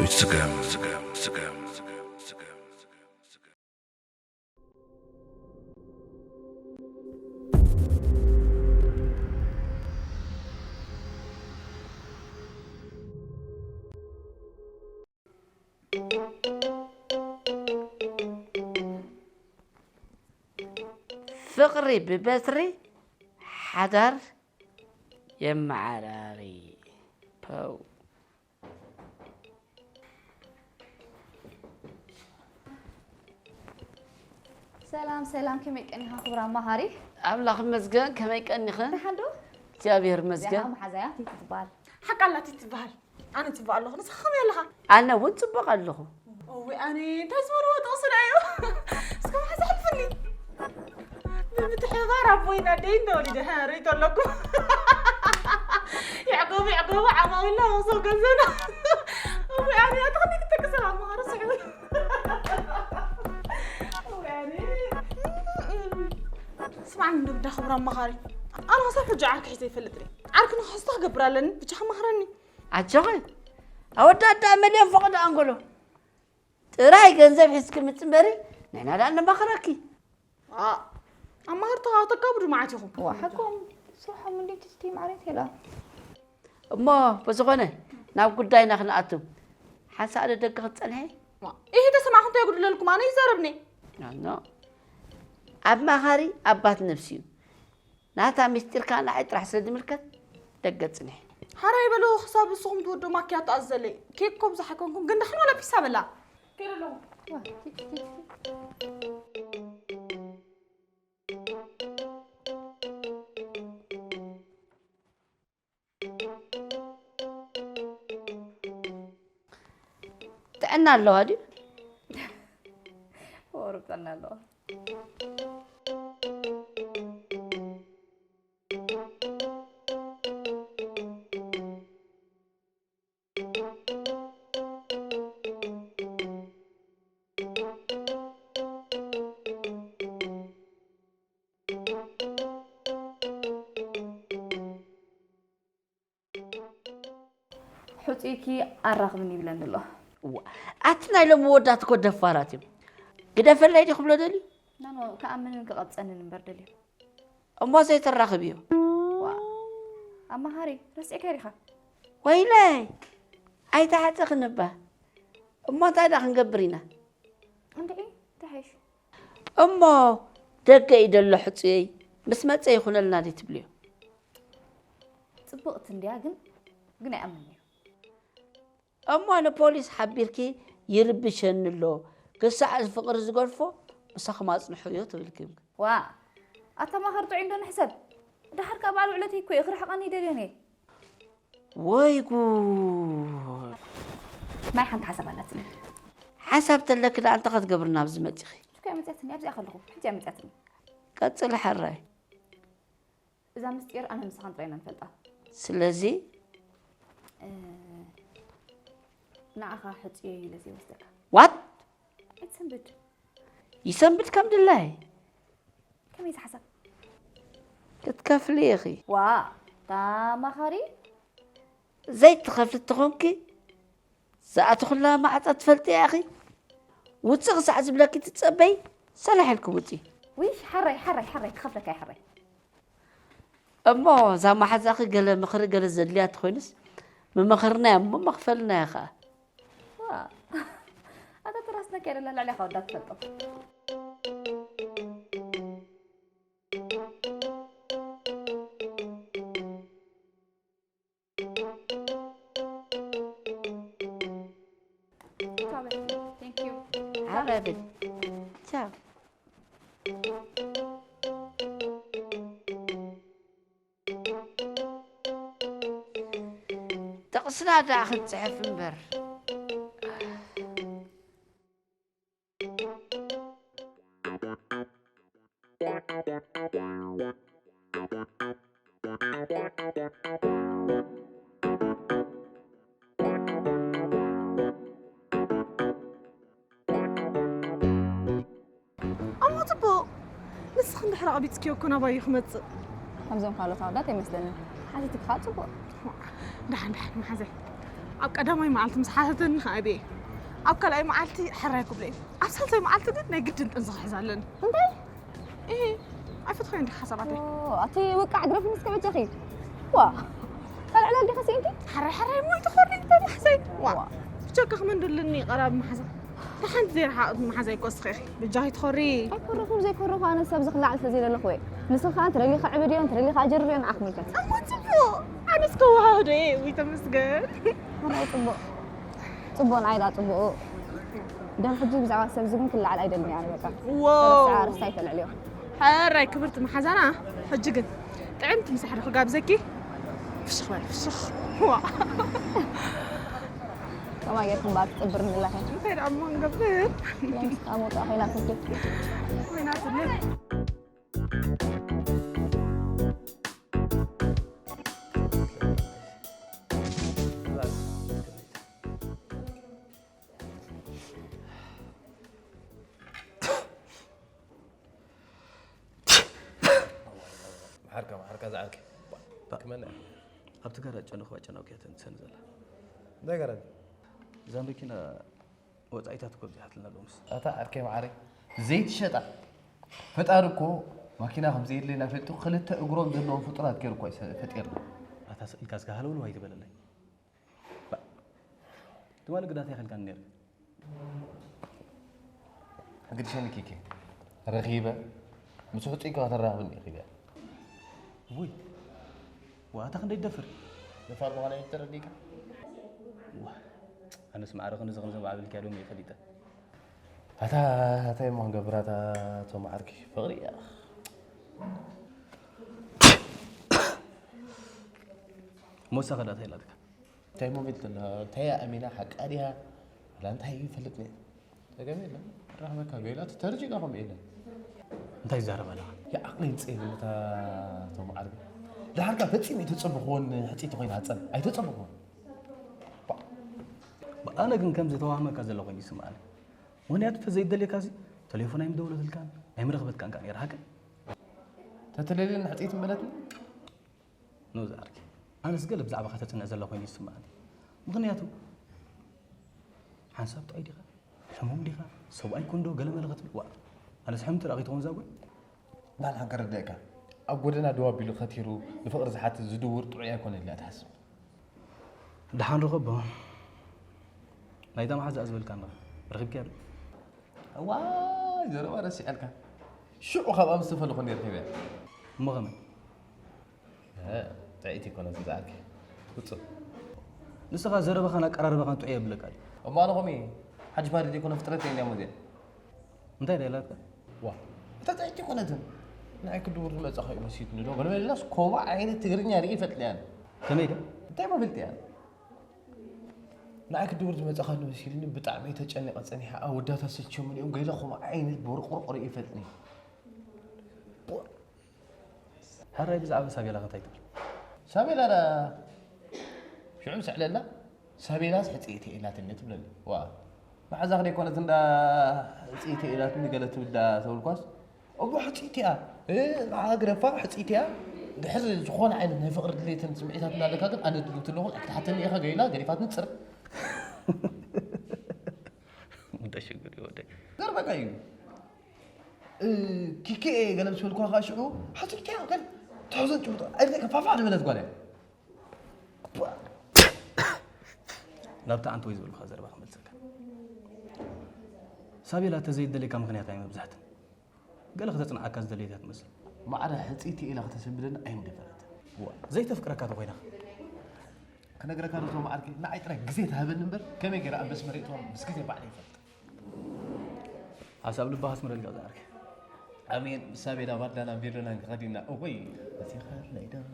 ስገም። ፍቕሪ ብበትሪ ሓዳር የመዓራሪ። ፐው። ሰላም ሰላም፣ ከመይ ቀኒኻ ክቡር ኣማኻሪ? ኣምላኽ ይመስገን። ከመይ ቀኒኽን? ደሓን ዶ? እግዚኣብሔር እዚኣ ይመስገን። ከዓ መሓዛያ ቲቲ ትበሃል። ሓቃ ኣላ ቲቲ ትበሃል። ኣነ ጽቡቕ ኣለኹ፣ ንስኻ ከመይ ኣለኻ? ኣነ እውን ጽቡቕ ኣለኹ። እውይ ኣነ እንታይ ዝበልዎ ጥቕሲ ዳ እዩ? እስከ መሓዛ ሕልፍኒ። ብምትሕብባር ኣቦይን ኣደይን ተወሊደ ርእይቶ ኣለኩም። ይዕገቡ ይዕገቡ ዓማዊልና መሶብ ገንዘብና። እውይ ኣነ ኣታ ክንደይ ክትደቅስ ኣላ መኻሪ ስዕቡ። እውይ ኣነ። ስማዕኒ እንዶ ብዳ ክቡር ኣማኻሪ። ኣነ ክሳብ ሕጂ ዓርኪ ሒዘ ይፈልጥ ርእ። ዓርኪ ንክሕዝቶ ክገብር ኣለኒ። ብቻ ከማኽረኒ። ኣጆኺ ኣወዳት ደኣ መሊኦም ፈቐዶ ኣንጎሎ ጥራይ ገንዘብ ሒዝኪ ምጽ እምበሪ ንሕና ደኣ ነማኽረኪ። ኣማኽርታ ተጋብዱ መዓት ኢኹም። ዋ ሓቆም ስርሖም እንዴት ስቲ ማዕሬት የላ እሞ ብዝኾነ ናብ ጉዳይና ክንኣቱ ሓንሳእ ዶ ደቂ ክትጸንሐ ይሄ ተሰማዕኹም እንታይ የጉድለልኩም? ኣነ ይዛረብኒ። ኖ ኣማኻሪ ኣባት ነብሲ እዩ ናታ ምስጢርካ ንዓይ ጥራሕ ስለ ዝምልከት ደገ ጽንሕ ሓራይ በሉ ክሳብ ንስኹም ትወዱ ማኪያቶ ኣዘለይ ኬክ ኮ ብዙሕ ኣይኮንኩም ግን ደሓን ዋላ ፒሳ በላ ጥዕና ኣለዋ ድዩ ወሩ ጥዕና ኣለዋ ሕፁይኪ ኣራኽብን ይብለኒ ኣሎ ኣቲ ናይ ሎም ወዳት እኮ ደፋራት እዮም ግደፈለይ ዲ ክብሎ ደልዩ ናኖ ክኣምንን ክቐብፀንን እምበር ደልዩ እሞ ዘይተራኽብዮ ዋ ኣማኻሪ ረሲዕካ ዲኻ ወይለይ ኣይተሓፀኽን እባ እሞ እንታይ ዳ ክንገብር ኢና እንድዒ እንታይ ሓይሽ እሞ ደገ እዩ ደሎ ሕፁየይ ምስ መፀ ይኹነልና ዲ ትብልዮ ፅብቕቲ እንድያ ግን ግን ኣይኣምንዮ እሞ ንፖሊስ ሓቢርኪ ይርብሸኒ ኣሎ ክሳዕ ፍቕሪ ዝገድፎ ምሳኹም ኣፅንሕዮ ትብል ክብልኪ ዋ ኣተማኸር ጥዑይ እንዶ ንሕሰብ ድሓር ካብ በዓል ውዕለተይ እኮ እዩ ክርሕቐኒ ይደልዮን እየ ወይ ጉድ ናይ ሓንቲ ሓሳብ ኣላትኒ ሓሳብ ተለኪ ደኣ እንታይ ክትገብሪ ናብዚ መፂኺ ሽኮ እያ መፅያትኒ ኣብዚኣ ከለኹ ሕጂ እያ መፅያትኒ ቀፅሊ ሕራይ እዛ ምስጢር ኣነ ምሳኻን ጥራይ ኢና ንፈልጣ ስለዚ እ፣ ንዓኻ ሕፅዮ ኢለ ዘይወስደካ ዋት ኣይትሰንብድ ይሰንብድ ከም ድላይ ከመይ ዝሓሳብ ክትከፍሊ ኢኺ ዋ ታማኻሪ ዘይትኸፍሊ ተኾንኪ ዝኣተኹላ ማዕፃ ትፈልጢ ኢኺ ውፅእ ክሳዕ ዝብለኪ ትፀበይ ሰላሕ ኢልኪ ውፂ ውይ ሓራይ ሓራይ ሓራይ ክኸፍለካ እየ ሓራይ እሞ እዛ መሓዛኺ ገለ ምኽሪ ገለ ዘድልያ ተኾይኑስ ምመኽርና እያ እሞ መኽፈልናያ ኸዓ ዋ፣ ኣታ ትራስ ነካ የለላ ልዕሌኻ ወዳ ትፈልጦ ሓረብል ቻው ጥቕስና ደኣ ክንጽሕፍ እምበር ኣሞ ፅቡቕ ንስኺ እንድሕር ኣቕቢፅክዮ እኮ ናባይ እዩ ክመፅእ ከምዞም ካልኦት ኣወዳት ኣይመስለንን ሓቲትካ ፅቡቕ ደሓን ደሓን መሓዘይ ኣብ ቀዳማይ መዓልቲ ምስ ሓተተኒ ከኣ እየ። ኣብ ካልኣይ መዓልቲ ሕራይ ክብሎ እየ። ኣብ ሳልሳይ መዓልቲ ግን ናይ ግድን ጥንሲ ክሕዝ ኣለኒ። እንታይ? እህ፣ ኣይፈትሖ እንዲ ሓሳባተይ። ኦ፣ ኣቲ ውቃዕ ግረፍ ምስ ከበጃኺ። ዋ፣ ካልዕላ እንዲኻ ስኢንቲ? ሕራይ ሕራይ እሞ ኣይትኾሪ፣ ተማሕዘይ። ዋ፣ ዋ። ብቻ ከ ክመን ደለኒ ቀራብ መሓዛ። ደሓንቲ ዘይረሓቕት መሓዛ ይኮስኺ። ብጃኺ ትኾሪ። ኣይኮረኹም ዘይኮረኹ፣ ኣነ ሰብ ዝኽላዕ ስለ ዘይደለኹ እየ። ንስኻ ትደሊኻ ዕብድዮ፣ ትደሊኻ ኣጀርብዮ፣ ንዓኽ ምልከት። እሞ ጽቡቕ። ኣነስ ከወሃህዶ እየ። ውይ፣ ተመስገን። ኣነ ጽቡቕ። ጽቡቕ ንዓይ ደኣ ጽቡቕ። ደም ሕጂ ብዛዕባ ሰብ እዚ ግን ክለዓል ኣይደልን እየ ኣነ በቃ። ዋው። ኣረስታ ኣይተልዕልዮ። ሕራይ ክብርቲ መሓዛና፣ ሕጂ ግን ጥዕምቲ ምሳሕ ዶ ክጋብዘኪ? ፍሽኽ በል፣ ፍሽኽ። ዋ። ከማይ ጌርኩም በኣ ትጽብር ንለኸ። እንታይ ደኣ እሞ ንገብር? ካብ መውጽኣ ኮይና ትኪ። ኮይና ትልል። መሓርካ፣ መሓርካ ዝዓርከ። ክመን እያ? ኣብቲ ጋራጅ ጨነኹ ኣጨናውክያ ተንሰን ዘላ። እንታይ ጋራጅ? እዛ መኪና ወጻኢታት እኮ ኣብዚሓትልና ሎምስ። ኣታ ዓርከይ መዓረይ፣ ዘይትሸጣ። ፈጣሪ እኮ ማኪና ከም ዘየድልየና ፈልጡ ክልተ እግሮም ዘለዎም ፍጡራት ገይሩ እኮ እዩ ፈጢርና። ኣታ ስቕ ኢልካ እስከ ሃለውለው ኣይትበለለይ። ባእ፣ ትማሊ ግዳ እንታይ ከልካኒ ነይርካ? ግድሸኒ ኪኪ፣ ረኺበ፣ ምስ ሕጹይ ከኣ ተራኽብኒ ኢኺ በያ። ውይ፣ ዋታ ክንደይ ትደፍር? ደፋር ምዃነይ ተረዲእካ? ዋ፣ ኣነስ ማዕረ ክንድዚ ክንዘም ዓብልክያ ዶ እየ ፈሊጠ። ኣታ፣ ኣታ እሞ ክንገብር ኣታ፣ ቶም ዓርኪ ፍቕሪ እያ። ሞሳ ከዳ እንታይ ኢላትካ? እንታይ እሞ ቤት እንዳ፣ እንታይ እያ ኣሚና፣ ሓቃ ድያ? ወላ እንታይ እዩ ይፈልጥ ነይሩ። ጸገም የለን። ራህመካ ገይላ ተተርጂጋ ከም የለን። እንታይ ይዛረብ ኣለኻ? የዓቕሊ ይንጽ የለን እታ ቶም ዓርቢ። ድሓርካ ፈጺሙ ኣይተጸበኽዎን ሕጽይቲ ኮይና ሃጸን። ኣይተጸበኽዎን። ባ-፣ ኣነ ግን ከምዚ ተዋህመካ ዘሎ ኮይኑ ይስምዓኒ። ምኽንያቱ ተዘይደልየካ እዚ ተሌፎን ኣይምደውለትልካን ኣይምረኽበትካን ከኣ ነይራ፣ ሓቀይ? ተተለልየኒ ሕጽይቲ ምበለትኒ? ኖ ዝዓርከይ፣ ኣነስ ገለ ብዛዕባኻ ተጽንዕ ዘላ ኮይኑ ይስምዓኒ። ምኽንያቱ ሓንሳብ ጥዑይ ዲኻ? ሕሙም ዲኻ? ሰብኣይ ኮንዶ ገለ መለ ክትብል? ዋእ፣ ኣነስ ሕሙም ትረኣ ከይትኸውን እዛ ጓል? ባል ሓንከረደእካ ኣብ ጎደና ደው ኣቢሉ ከቲሩ ንፍቕሪ ዝሓትት ዝድውር ጥዑይ ኣይኮነን ኢላ ትሓስብ። ደሓን ርኸቦ። ናይታ መሓዛ ዝበልካ እንዳ ረኺብካያ ዶ? እዋይ፣ ዘረባ ረሲዐልካ። ሽዑ ካብኣ ምስ ተፈለኹ ነይረ ሂበያ። እሞ ከመይ? እ፣ ጥዕይቲ ኣይኮነትን ዝኣልኪ። ፍጹም። ንስኻ ዘረባኻን ኣቀራርባኻን ጥዑይ የብለካ ድዩ? እሞ ኣነ ከምኡ እየ። ሓጅ ፋድል ዘይኮነ ፍጥረት እየ እንዲያ መዚኣ። እንታይ ደላትካ? ዋ፣ እታ ጥዕይቲ ኣይኮነትን። ንዓይ ክድውር ዝመጻኻ እዩ መሲልኒ ዶ? ገለ መለስ ከምኡ ዓይነት ትግርኛ ርኢ ይፈልጥን እያን። ከመይ ከ? እንታይ መፈልጥያን? ንዓይ ክድውር ዝመጻኻ መሲልኒ ብጣዕሚ እየ ተጨኒቐ ጸኒሐ። ኣወዳት ኣሰልችዮምኒ እዮም። ገለ ከምኡ ዓይነት ቦርቆርቆ ርኢ ይፈልጥን እየ። ሕራይ ብዛዕባ ሳቤላ እንታይ ትብል? ሳቤላ ዳ ሽዑ ምስ ዕለልና ሳቤላስ ሕጽይቲ ኢላትኒ ትብለኒ። ዋ፣ መሓዛኺ ደይኮነት እንዳ ሕጽይቲ ኢላትኒ ገለ ትብል ዳ ተብልኳስ፣ እሞ ሕጽይቲ እያ። እ፣ ንዓ ግደፋ፣ ሕጽይቲ እያ። ድሕሪ ዝኾነ ዓይነት ናይ ፍቕሪ ድሌትን ስምዒታት እናለካ ግን ኣነ ድልውቲ ኣለኹ ኣይክትሓተኒ ኢኻ ገይላ ገዲፋትኒ ጽር። እንታይ ሽግር እዩ ወደይ? ገርበካ እዩ። እ፣ ኪኪ እየ ገለ ምስ በልኩዋ ከዓ ሽዑ፣ ሓፂር ኪያ ገለ ትሕዞን ጭብጦ፣ ኣይድለካ ፋፋ ዝበለት ጓል እያ። ናብቲ ኣንተ ወይ ዝበልኩኻ ዘረባ ክመልሰካ። ሳቤላ ተዘይደልየካ ምኽንያት ኣይመብዛሕትን። ገለ ክተጽንዓካ ዝደለየት እያ ትመስል። ማዕረ ሕፅይቲ ኢላ ክተሰብደኒ ኣይምደፈረትን። እዋ፣ ዘይተፍቅረካ ተኾይና? ክነግረካ ዶ ቶም ዓርከይ፣ ንዓይ ጥራይ ግዜ ትሃበኒ እምበር፣ ከመይ ገይረ ኣብ መስመር የእትዋ ምስ ግዜ ባዕለይ ይፈልጥ። ሓሳብ ልባ ኣስምረልካ ዝዓርከይ። ኣሜን። ምስ ሳቤላ ባርዳናን ቬሎናን ክኸድ ኢና። እወይ፣ እዚ ኸር ናይ ዶ።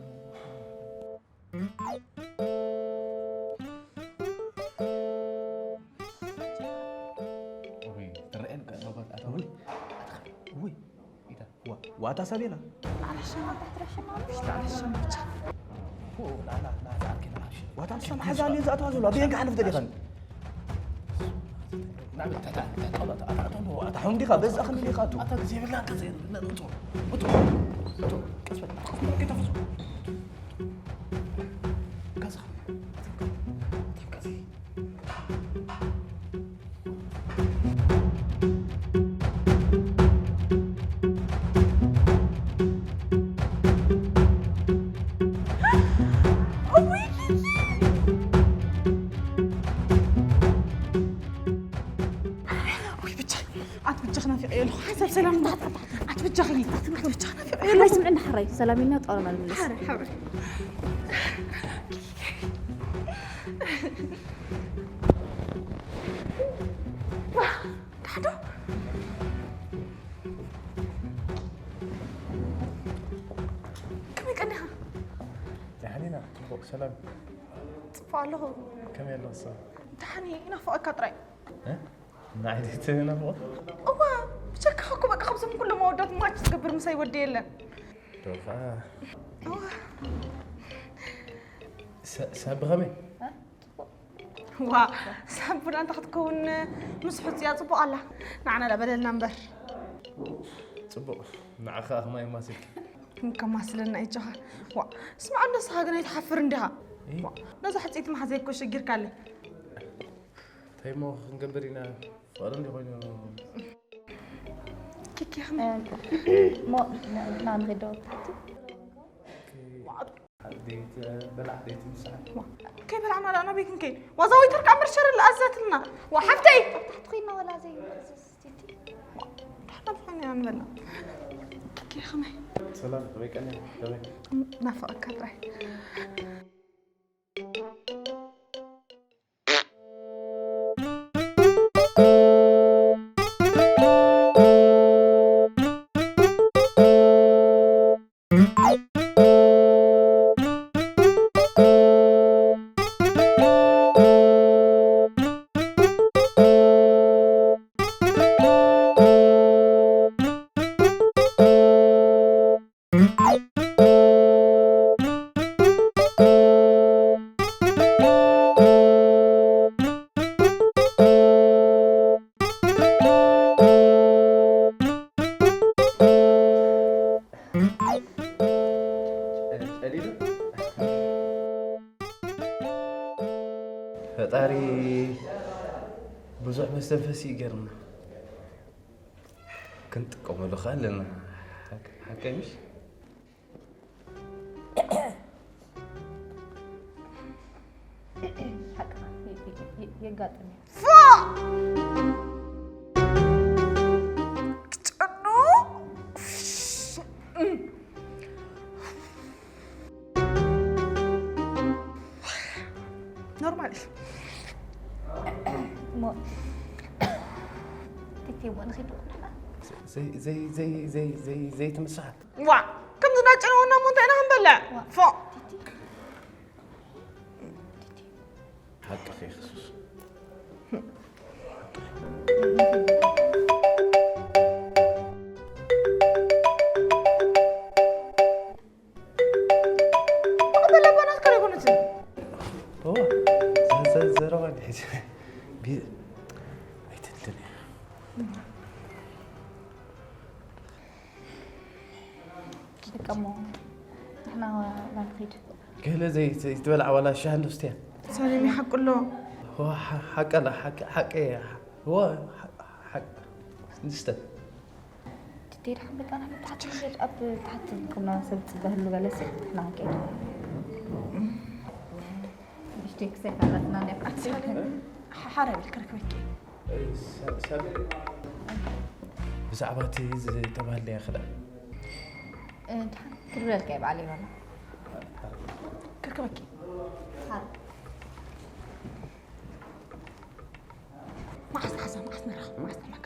እወይ፣ ትረኤን ከ፣ ሮቦት ኣታ። እወይ። እወይ። ኢታ። ዋ-፣ ዋታ ሳቤላ። ንዓና ሸማ፣ ታሕቲ ሸማ፣ ንዓና ሸማ ብቻ። ኦ፣ ና፣ ና፣ ና፣ ና፣ ና፣ ና። ዋታ ንሳ መሓዛ ኣልዩ ዝኣተዋ ዘሎ፣ ኣበየን ክሓልፍ ደሊኻን? ና፣ ና፣ ና፣ ና፣ ና፣ ና፣ ና፣ ና፣ ኣታ ሑንዲኻ፣ በዛ ኸም ኢኻ ኣቱ። ኣታ ግዜ የብልናን፣ ግዜ የብልናን፣ ውጡ፣ ውጡ፣ ውጡ፣ ቀስ በል፣ ቀስ በል፣ ቀስ በል። እንዳ ሕራይ ሰላም ኢልና ጣውላና ንምለስ። ሓረ ሓረ። ዳሕዶ? ከመይ ቀኒኻ? ደሓን ኢና፣ ጽቡቕ፣ ሰላም። ጽቡቕ ኣለኹ። ከመይ ኣሎ ንስኻ? ደሓን እየ፣ ይናፍቐካ ጥራይ። እ? ንዓይ ዘይትናፍቖ? እዋ፣ ብጀካኻ እኮ በቃ ካብዞም ኩሎም ኣወዳት ማች ዝገብር ምሳይ ወዲ የለን። ዶ ኸዓ? እዋ። ሰ-፣ ሰብ ከመይ? እ? ጽቡቕ። ዋ፣ ሳምቡላ እንተ ክትከውን ምስ ሕጹያ ጽቡቕ ኣላ። ንዓና ደኣ በለልና እምበር። ጽቡቕ። ንዓኻ ከማይ ማስልኪ። ከማስለና እዩ ጆኻ። ዋ፣ ስማዕ፣ ንስኻ ግን ኣይትሓፍር እንዲኻ። እይ። ዋ፣ ነዛ ሕጽይቲ መሓዘይ እኮ ሸጊርካለይ። እንታይ እሞ ክንገብር ኢና? ፍቕሪ እንዲ ኮይኑ። ኪኪ፣ ከመይ? እም፣ እሞ፣ ና፣ ና ንኸይድ ዶ ታሕቲ? ዋ፣ ደይት በላዕ፣ ደይት ምሳሕ። ዋ፣ ከይበላዕና ደኣ ናበይ ክንከይድ? ዋዛ ወይተር ከኣ መርሸር ኣዘዘትልና። ዋ፣ ሓፍተይ! ኣብ ታሕቲ ኮይና ዋላ ዘይምእዘዝ ቲቲ። ዋ፣ ደሓን ዝኾነ ኢና ንበላ። ኪኪ፣ ከመይ? ሰላም፣ ከመይ ቀኒኻ? ከመይ? ናፍቐካ ጥራይ። ፈጣሪ ብዙሕ መስተንፈሲ ይገርምና። ክንጥቀመሉ ከ ኣለና። ሓቅ-፣ ሓቀይ ምሽ? ሓቅኻ የ-፣ የ-፣ የ-፣ የጋጥም እዩ። ፎእ! ክትጨኑ! ኖርማል እዩ። እሞ ቲቲ፣ እሞ ንኺድ ንሕና። ዘይ-፣ ዘይ-፣ ዘይ-፣ ዘይ-፣ ዘይ-፣ ዘይትምስሓት። ዋ፣ ከምዚ እንዳጨነወና እሞ እንታይ ኢና ክንበልዕ? ዋ። ፎእ! ቲቲ። ቲቲ። ሓቅኺ የሱስ። መቐበል ኣቦ ናትካ ዶ ኣይኮነትን? እወ፣ ዘ-፣ ዘ-፣ ዘረባ እንድሕር ቢ-፣ ኣይትንትን እያ። በቃ እሞ ንሕና ናንኺድ። ገለ ዘይ-፣ ዘይትበልዓ ዋላ ሻሂ ንስትያ። ሳሌም ይሓቁ ኣሎ። እወ፣ ሓ-፣ ሓቀላ፣ ሓቂ፣ ሓቂ፣ እወ፣ ሓ-፣ ሓቂ ንስተ። ትደይ ደሓን በቃ ንሕና ታሕቲ ንኸይድ፣ ኣብ ታሕቲ ከምና ሰብ ጽበ ህሉ በለሲ ንሕና ክንከይድ። ንእሽተይ ክሰይ ካላትና እንዲያ። ሓ-፣ ሓራ ብል ክረክበኪ። እይ፣ ሰ-፣ ሰብ ብዛዕባ እቲ ዝተባህለያ ክዳ። እ፣ ድሓን ክድውለልካ እየ በዓለይ ባላ። ክርክበኪ። ሓር። መዓስ ንሓሳ፣ መዓስ ንራኸብ፣ መዓስ ንመካ።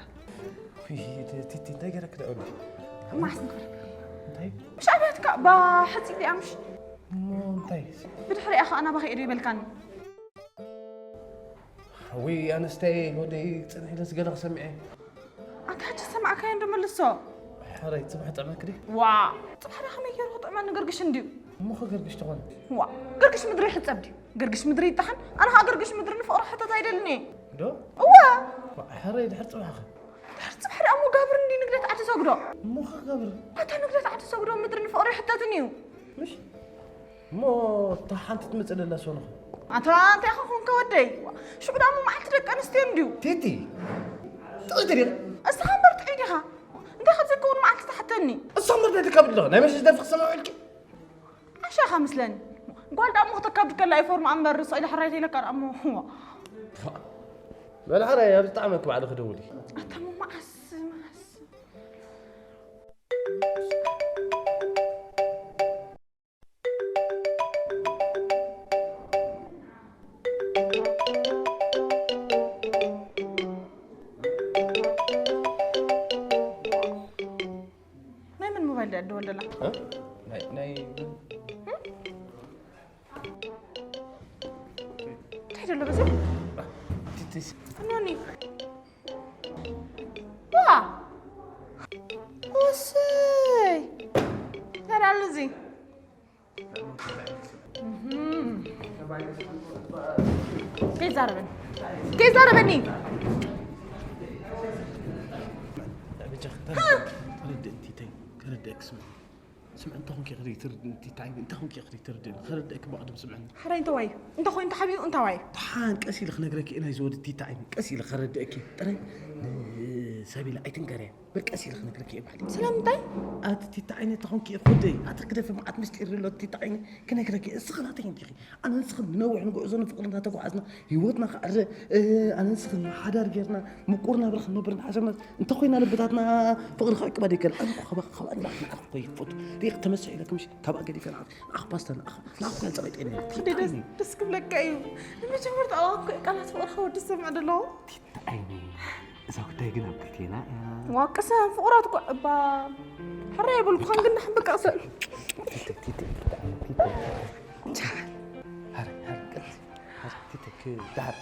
ውይ፣ እቲ፣ እቲ፣ እቲ እንታይ ገይረክ ደኣ ወዲ? መዓስ ንኽረክብ። እንታይ? ምሽ ኣብያትካ፣ ባ፣ ሕጺ ዲኣ ምሽ? እሞ እንታይ? ብድሕሪኣ ኸኣ ናባኸ እየ ዶ ይበልካኒ? ሓዊ ኣነስተይ ወደይ ጽንሕ ኢለስ ገለ ክሰምዐ። ኣንታ ሕጂ ዝሰማዕካዮ እንዶ መልሶ። ሕራይ ጽባሕ ጥዕመኪ ድዩ? ዋ፣ ጽባሕ ዳ ከመይ ገይሩ ክጥዕመኒ ገርግሽ እንድዩ። እሞ ኸ ገርግሽ ተኾነ? ዋ፣ ገርግሽ ምድሪ ይሕጸብ ድዩ? ገርግሽ ምድሪ ይጠሓን? ኣነ ኸኣ ገርግሽ ምድሪ ንፍቕሪ ክሕተት ኣይደልን እየ። ዶ? እወ። ዋ፣ ሕራይ ድሕር ጽባሕ ኸ? ድሕር ጽባሕ ደኣ እሞ ጋብር እንድዩ ንግደት ዓዲ ሰግዶ። እሞ ኸ ጋብር? ኣታ ንግደት ዓዲ ሰግዶ ምድሪ ንፍቕሪ ይሕተትን እዩ። ምሽ? እሞ እታ ሓንቲ ትመጽእ ዘላ ሶኖ ኸ? ኣታ እንታይ ኸ ኮንካ ወደይ? ሽዑ ደኣ እሞ መዓልቲ ደቂ ኣንስትዮ እንድዩ። ቲቲ፣ ጥቕቲ ዲኻ? እስኻ እምበር ጥዑይ ዲኻ? እንታይ ካብ ዘይከውን መዓልቲ ትሓተኒ? እሳ እምበር እንታይ ትከብድ ኣለኻ? ናይ መሸሽ ደርፊ ክሰምዕ ውዒልኪ? ዓሻኻ መስለኒ። ጓል ደኣ እሞ ክተካብድ ከላ እዩ ፎርም እምበር ስቕ ኢለ ሕራይ ተይለካ ደኣ እሞ። በል ሕራይ፣ ኣብ ዝጠዓመኪ ባዕልኺ ደውሊ። ኣታ እሞ መዓስ፣ መዓስ? ደላ። እ? ናይ ናይ እንታይ ደሎ በዚ? ቲቲስ። ኣኖኒ። ዋ። ወሰይ። ተራሉ እዚ። ከይዛረበኒ። ከይዛረበኒ። ብቻ ተረድእ እንቲተይ፣ ተረድእክ ስምዕ። ስምዕ፣ እንተ ኾንኪ ክሪ ትርድ-፣ እንቲታይ፣ እንተ ኾንኪ ክሪ ትርድእኒ፣ ከረድእክ ብቕድም ስምዕኒ። ሓራይ እንተዋይ፣ እንተ ኾይኑ ተሓቢኡ እንተዋይ። ደሓን ቀስ ኢለ ክነግረኪ እየ ናይ ዝወዲ እንቲታይ፣ ቀስ ኢለ ከረድእኪ። ጥራይ ንሰቢላ ኣይትንገርያ። በቃ ሲል ክነግረኪ እየ ባዕለይ። ስለምንታይ? ኣቲ ቲታ ዓይነ ተኾንኪ እየ ክወደይ። ኣቲ ክደፊ መዓት ምስጢር ኣሎ ቲታ ዓይነ ክነግረኪ እየ። እስኺ ናተይ እንዲኺ። ኣነ ንስኽን ንነዊሕ ንጉዕዞ ንፍቕሪ እናተጓዓዝና ህይወትና ክዕረ፣ እ፣ ኣነ ንስኽን ሓዳር ጌርና ምቁር ናብራ ክንነብር ንሓሰብና እንተኾይና ልብታትና ፍቕሪ ክዕቅባ ደይከል። ኣነ እኮ ካባ-፣ ካባና ንዓኽ እኮ ይፈቱ። ሪቕ ተመሳሒለኪ ምሽ? ካብኣ ገዲፈ ንዓኽ፣ ንዓኽ ፓስታ ንዓኽ፣ ንዓኽ እኳ ጸቒጠ እየ። ቲታ ደስ፣ ዓይነ። ደስ ክብለካ እዩ። ንመጀመርታ እዋን እኮ ቃላት ፍቕርኻ ወዲ ዝሰምዕ ደለኹ። ቲታ ዓይነ። እዛ ጉዳይ ግን ኣብ ክልቴና እያ። ዋ፣ ቅሰን ፍቑራት እኮ እባ። ሕራይ የብልኩኻን ግን ንሓንበብ ቅሰን። ቲቲ፣ ቲቲ፣ ቲቲ፣ ቲቲ። ሃረ፣ ሃረ፣ ቅልቲ። ሃረ፣ ቲቲ፣ ክ-፣ ዳሓር።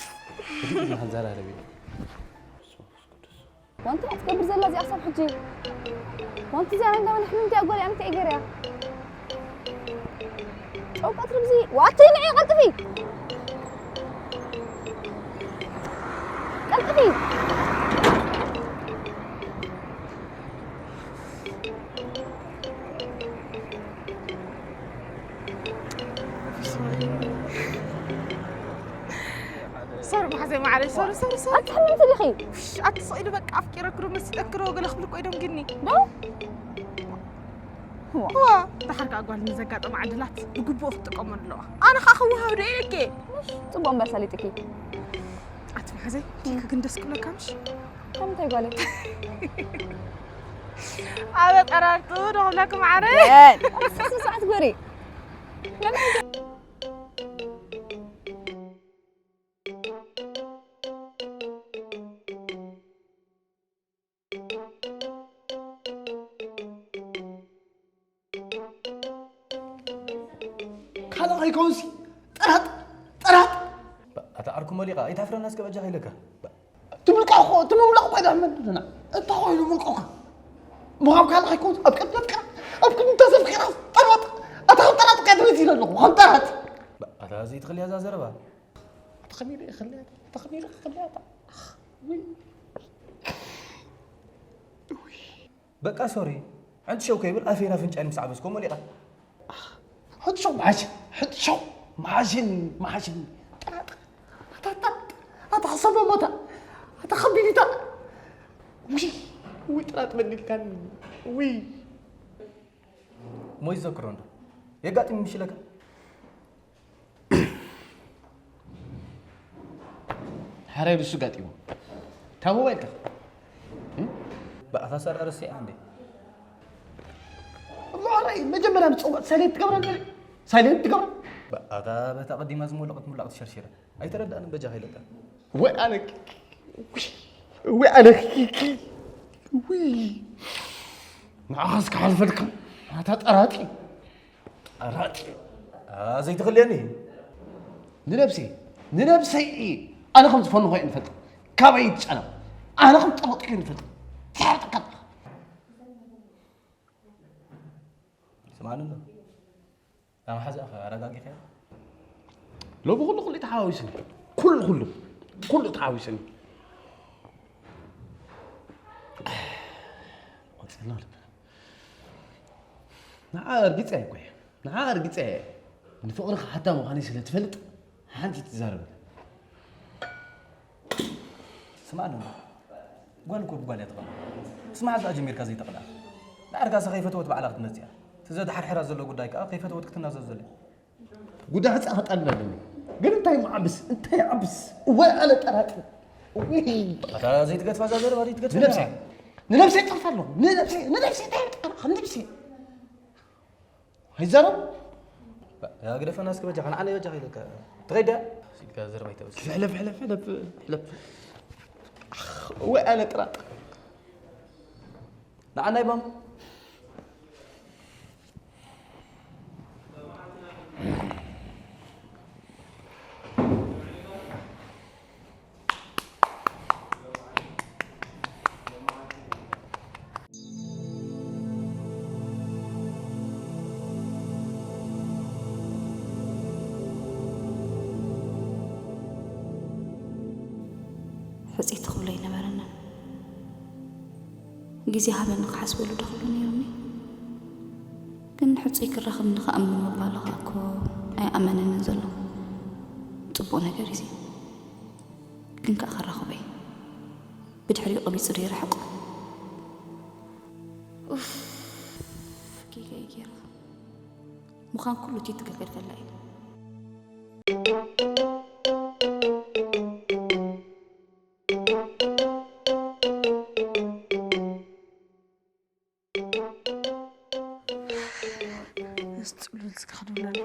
ህድእ ኢልና ክንዘራረብ ኢና። ዋንቲ እያ ትገብር ዘላ እዚኣ ክሳብ ሕጂ። ዋንቲ እዚኣ እንዳ መን ሕምምቲ እያ ጓል እያ ምንታይ ገይረያ? ጨው ቀትሪ ብዚ ዋቲ ንዒ ቀልጥፊ። ቀልጥፊ። ሶሪ መሓዘይ ማዕረይ፣ ሶሪ፣ ሶሪ፣ ሶሪ። ኣትሕምምቲ ዲኺ? ውሽ፣ ኣቲ ስቕ ኢሉ በቃ ኣፍቂረክሮ መሲጠክሮ ገለ ክብልኮ ኢዶም ግኒ። ዶ? ዋ። ዋ፣ ደሓር ከኣ ጓል ንዘጋጠማ ዕድላት ብግቡእ ክትጥቀመሉ ኣለዋ። ኣነ ከኣ ክወሃብ ዶ ኢለኪ? ምሽ፣ ጽቡቕ እምበር ሰሊጥኪ። ኣቲ መሓዘይ፣ ኪክ ግን ደስ ክብለካ ምሽ? ከምንታይ ጓለይ? ኣበ ጠራርቱ ዶ ክብለኪ ማዕረ? የን። ኣስስ ሰዓት ግበሪ። ካልእ ከይከውንሲ ጠራጥ፣ ጠራጥ። ኣታ ዓርኩ መሊቓ፣ ኣይትሓፍረና እስከ በጃኻ ኢለካ። ትምልቆ እኮ፣ ትምልቆ እኮ ኣይዳመንና። እንታይ ኮይኑ ምልቆካ? ምዃን ካልእ ከይከውንሲ፣ ኣብ ቅድሚ ኣፍቅራ፣ ኣብ ቅድሚ ተዘፍቅራ፣ ጠራጥ። ኣታ ከም ጠራጥ እኮ ድሪት ኢለ ኣለኹ፣ ከም ጠራጥ። ኣታ ዘይትኽልያ እዛ ዘረባ። ኣታ ከመይ ኢለ እኽልያ? ኣታ ከመይ ኢለ እኽልያ? ኣታ፣ ውይ። በቃ ሶሪ። ሕንጭ ሸው ከይብል ኣፌን ኣፍንጫን ምስ ዓበስኮ መሊቓ። ሕንጭ ሸው መሓሽን፣ ሕንጭ ሸው መሓሽን፣ መሓሽን። ጠራጥ። ኣታ፣ ኣታ፣ ኣታ ሓሳብ ሞታ። ኣታ ከቢድታ። ውይ፣ ውይ፣ ጥራጥ በዲልካኒ። ውይ። እሞ ይዘክሮ እንዶ የጋጥም ይምሽለካ። ሓራይ ብሱ ጋጢሞ። ታቦ ባይልካ። እም? ብኣታ ሰር ኣረስያ እንዴ? እሞ ሓራይ መጀመርያ ንጽውዕ ሳይለንት ትገብራ እንዴ? ሳይለንት ትገብራ? ብኣታ በታ ቀዲማ ዝሞለቐት ሙላቕ ትሸርሽረ። ኣይተረዳእን በጃ ከይለካ። ወይ ኣነ ኪ-፣ ወይ ኣነ ኪ-፣ ኪ-፣ ወይ። ንዓኻስ ክሓልፈልካ። ኣታ ጠራጢ። ጠራጢ። ኣ፣ ዘይትኽልየኒ። ንነብሰይ፣ ንነብሰይ እየ። ኣነ ከም ዝፈንኾ እየ ንፈልጥ። ካበይ ይጨነቕ። ኣነ ከም ጠረጥኩ እየ ንፈልጥ። ትሓርጠካ ኣለኻ። ስማዕኒ ኣሎ። ኣመሓዛእኻ ኣረጋጊኸያ? ሎሚ ኩሉ ኩሉ ተሓዋዊስኒ። ኩሉ ኩሉ። ኩሉ ተሓዋዊስኒ። ቆጺልና ልብ። ንዓ እርግጸ እኮ እየ። ንዓ እርግጸ እየ። ንፍቕሪ ክሓታ ምዃነይ ስለ ትፈልጥ ሓንቲ ትዛረብ። ስማዕ ኣለና። ጓል እኮ ብጓል እያ ትቐንእ። ምስ መሓዝኣ ጀሚርካ ዘይተቕንኣ። ንዓርካሰ ከይፈተወት ባዕላ ክትመጽእ እያ። እቲ ዘድሓርሕራ ዘሎ ጉዳይ ከኣ ከይፈተወት ክትናዘዝ ዘሎ እዩ። ጉዳይ ክጻፈጣልና ኣለኒ። ግን እንታይ ምዓብስ? እንታይ ይዓብስ? እዋይ ኣነ ጠራጢ። ውይ። ኣታ ዘይትገድፋ እዛ ዘረባ ዘይትገድፋ ንነብሰይ። እያ። ንነብሰይ ጠርፋ ኣለኹ። ንነብሰይ፣ ንነብሰይ እንታይ ይጠርፋ? ንነብሰይ። ኣይዛረብ። ያ ግደፈና እስኪ በጃኻ፣ ንዓና በጃኻ ኢለካ። ትኸይድ ድያ? ኢልካ ዘረባ ኣይተበዝሕ። ሕለፍ፣ ሕለፍ፣ ሕለፍ፣ ሕለፍ። ኣኽ፣ ወይ ኣነ ጥራጥ። ንዓና ይባም። ሕጽይቲ ክብሎ ኣይነበረንን። ግዜ ሃበኒ ክሓስበሉ ዶ ክብሎ ነይሩኒ? ግን ሕጹይ ክራኸብኒ ክኣምን ምባሉ ኸኣ እኮ ኣይኣመነንን ዘሎ። ጽቡቕ ነገር እዩ እዚ። ግን ከኣ ክራኸቦ እየ። ብድሕሪኡ ቀቢጹ ዶ ይርሕቕ? ኡፍ፣ ጌጋ እየ ገይራ። ምዃን ኩሉ ቲቲ ከገድፈላ እየ። እስቲ ጽሉል እስከ ክድውለሉ።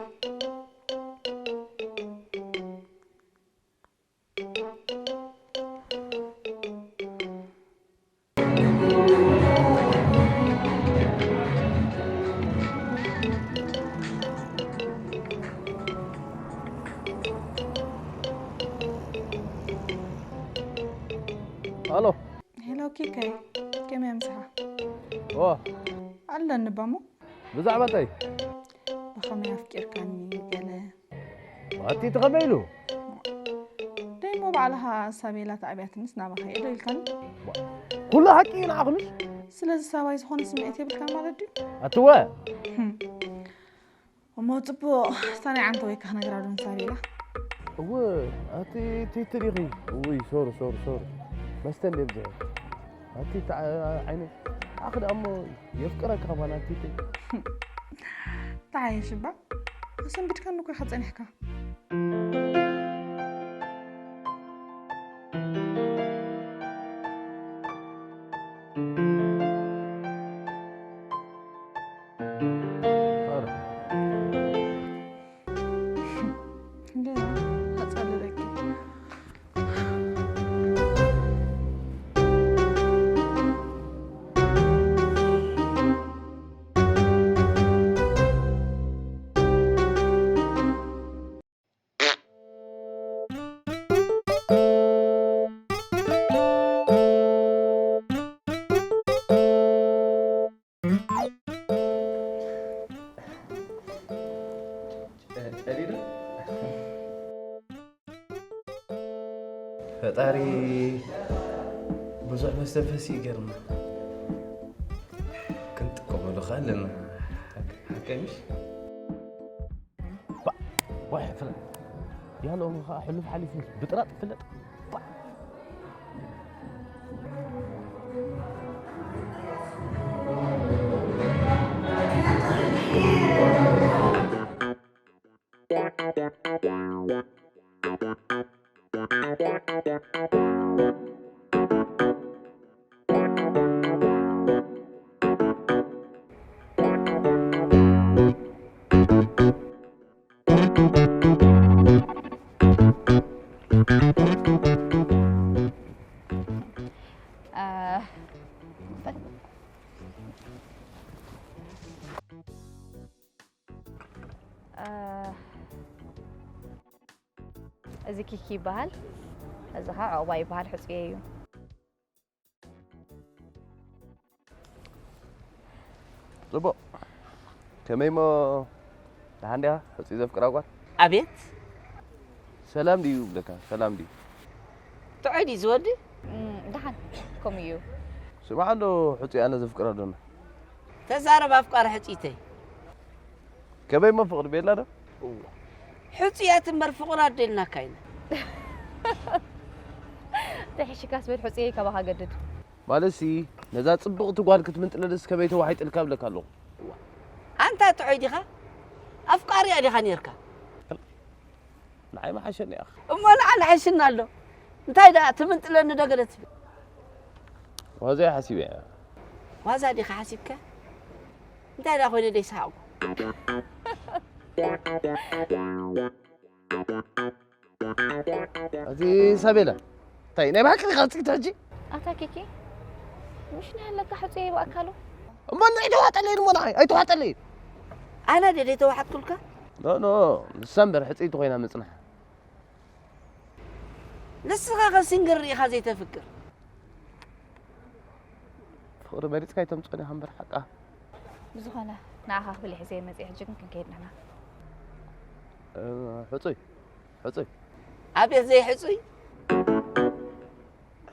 ኣሎ። ሄሎ ኪከይ፣ ከመይ ኣምስኻ? ኦ። ኣለኒ ባሞ። ብዛዕባ እንታይ? ብኸመይ ኣፍቂርካኒ ገለ። ኣቲ ተኸመይ ኢሉ? ደይሞ ባዕልኻ ሳቤላ ተዓብያትንስ ናባኻ እየ ዶ ኢልካኒ? ኩሉ ሓቂ እዩ ንዓኽንስ? ስለዚ ሳባይ ዝኾነ ስምዒት የብልካ ማለት ድዩ? ኣትወ። ህም። እሞ ጽቡቕ፣ እታ ናይ ዓንተ ወይካ ክነግራ ዶ ንሳቤላ? እወ፣ ኣቲ ቲቲ ዲኺ? እውይ፣ ሶሪ፣ ሶሪ፣ ሶሪ። መስተ እንደ ብዝሕ። ኣቲ ተዓ-፣ ዓይነ፣ ኣኽ ደኣ እሞ የፍቅረካ ጓል ኣቲ ቲቲ። ተዓየሽ እባ። ኣሰንቢድካኒ እኮ ኢኻ ጸኒሕካ። ኧረ። እንደ ኣጸልለኪ። ፈጣሪ ብዙሕ መስተንፈሲ ይገርም። ክንጥቀመሉ ከ ኣለና። ሓቀ-፣ ሓቀ ምሽ? ባ-፣ ዋይ፣ ፍረ-፣ ያለውን ከኣ ሕሉፍ ሓሊፉ ብጥራጥ ፍለጥ። ባ-፣ እዚ ኪኪ ይበሃል። እዚ ኸዓ ዑቕባ ይበሃል፣ ሕጹየይ እዩ። ጽቡቕ። ከመይ እሞ፣ ደሓን ዲኻ? ሕጹይ ዘፍቅራ ጓል? ኣቤት። ሰላም ድዩ ይብለካ? ሰላም ድዩ? ጥዑይ ድዩ ዝወዲ? እም፣ ደሓን፣ ከምኡ እዩ። ስማዕ ኣሎ፣ ሕጹይ ኣነ ዘፍቅራ ዶና። ተዛረብ ኣፍቃሪ ሕጹይተይ። ከመይ እሞ ፍቕሪ ቤላ ዶ? እዋ። ሕጹያት እምበር ፍቑራት ደልናካ ኢና። ተሒሽካስ በል ሕጹየይ ካባኻ ገድድ። ማለትሲ፣ ነዛ ጽብቕቲ ጓል ክትምንጥለልስ ከመይ ተዋሒጥልካ እብለካ ኣለኹ። ኣንታ ጥዑይ ዲኻ? ኣፍቃሪኣ ዲኻ ኔርካ? ንዓይ መሓሸኒ ኢኻ። እሞ ንዓ ንሓሽና ኣሎ። እንታይ ደኣ ትምንጥለኒ ዶ ገለ ትብል? ዋዛ እየ ሓሲበያ። ዋዛ ዲኻ ሓሲብካ? እንታይ ደኣ ኮይነ ደይሰሓቕኩ? እዚ ሳቤላ፣ እንታይ ናይ ብሓቂ ዲኻ ጽግቲ ሕጂ? ኣታ ኪኪ፣ ምሽ ናይ ኣለካ ሕጹየይ ብኣካሉ? እሞ ንዓይ ተዋጠለይን እሞ ንዓይ ኣይተዋጠለይን። ኣነ ድየ ዘይተዋሓጥኩልካ? ኖ፣ ኖ፣ ንሳ እምበር ሕጽይቲ ኮይና ምጽንሓ። ንስኻ ከ ሲንግል ርኢኻ ዘይተፍቅር? ፍቕሪ መሪጽካ ኣይተምጽኦን ኢኻ እምበር ሓቃ። ብዝኾነ፣ ንዓኻ ክብል እየ ሒዘ መጺአ፣ ሕጂ ግን ክንከይድ ንሕና። እ፣ ሕጹይ፣ ሕጹይ። ኣቤት ዘይሕጹይ!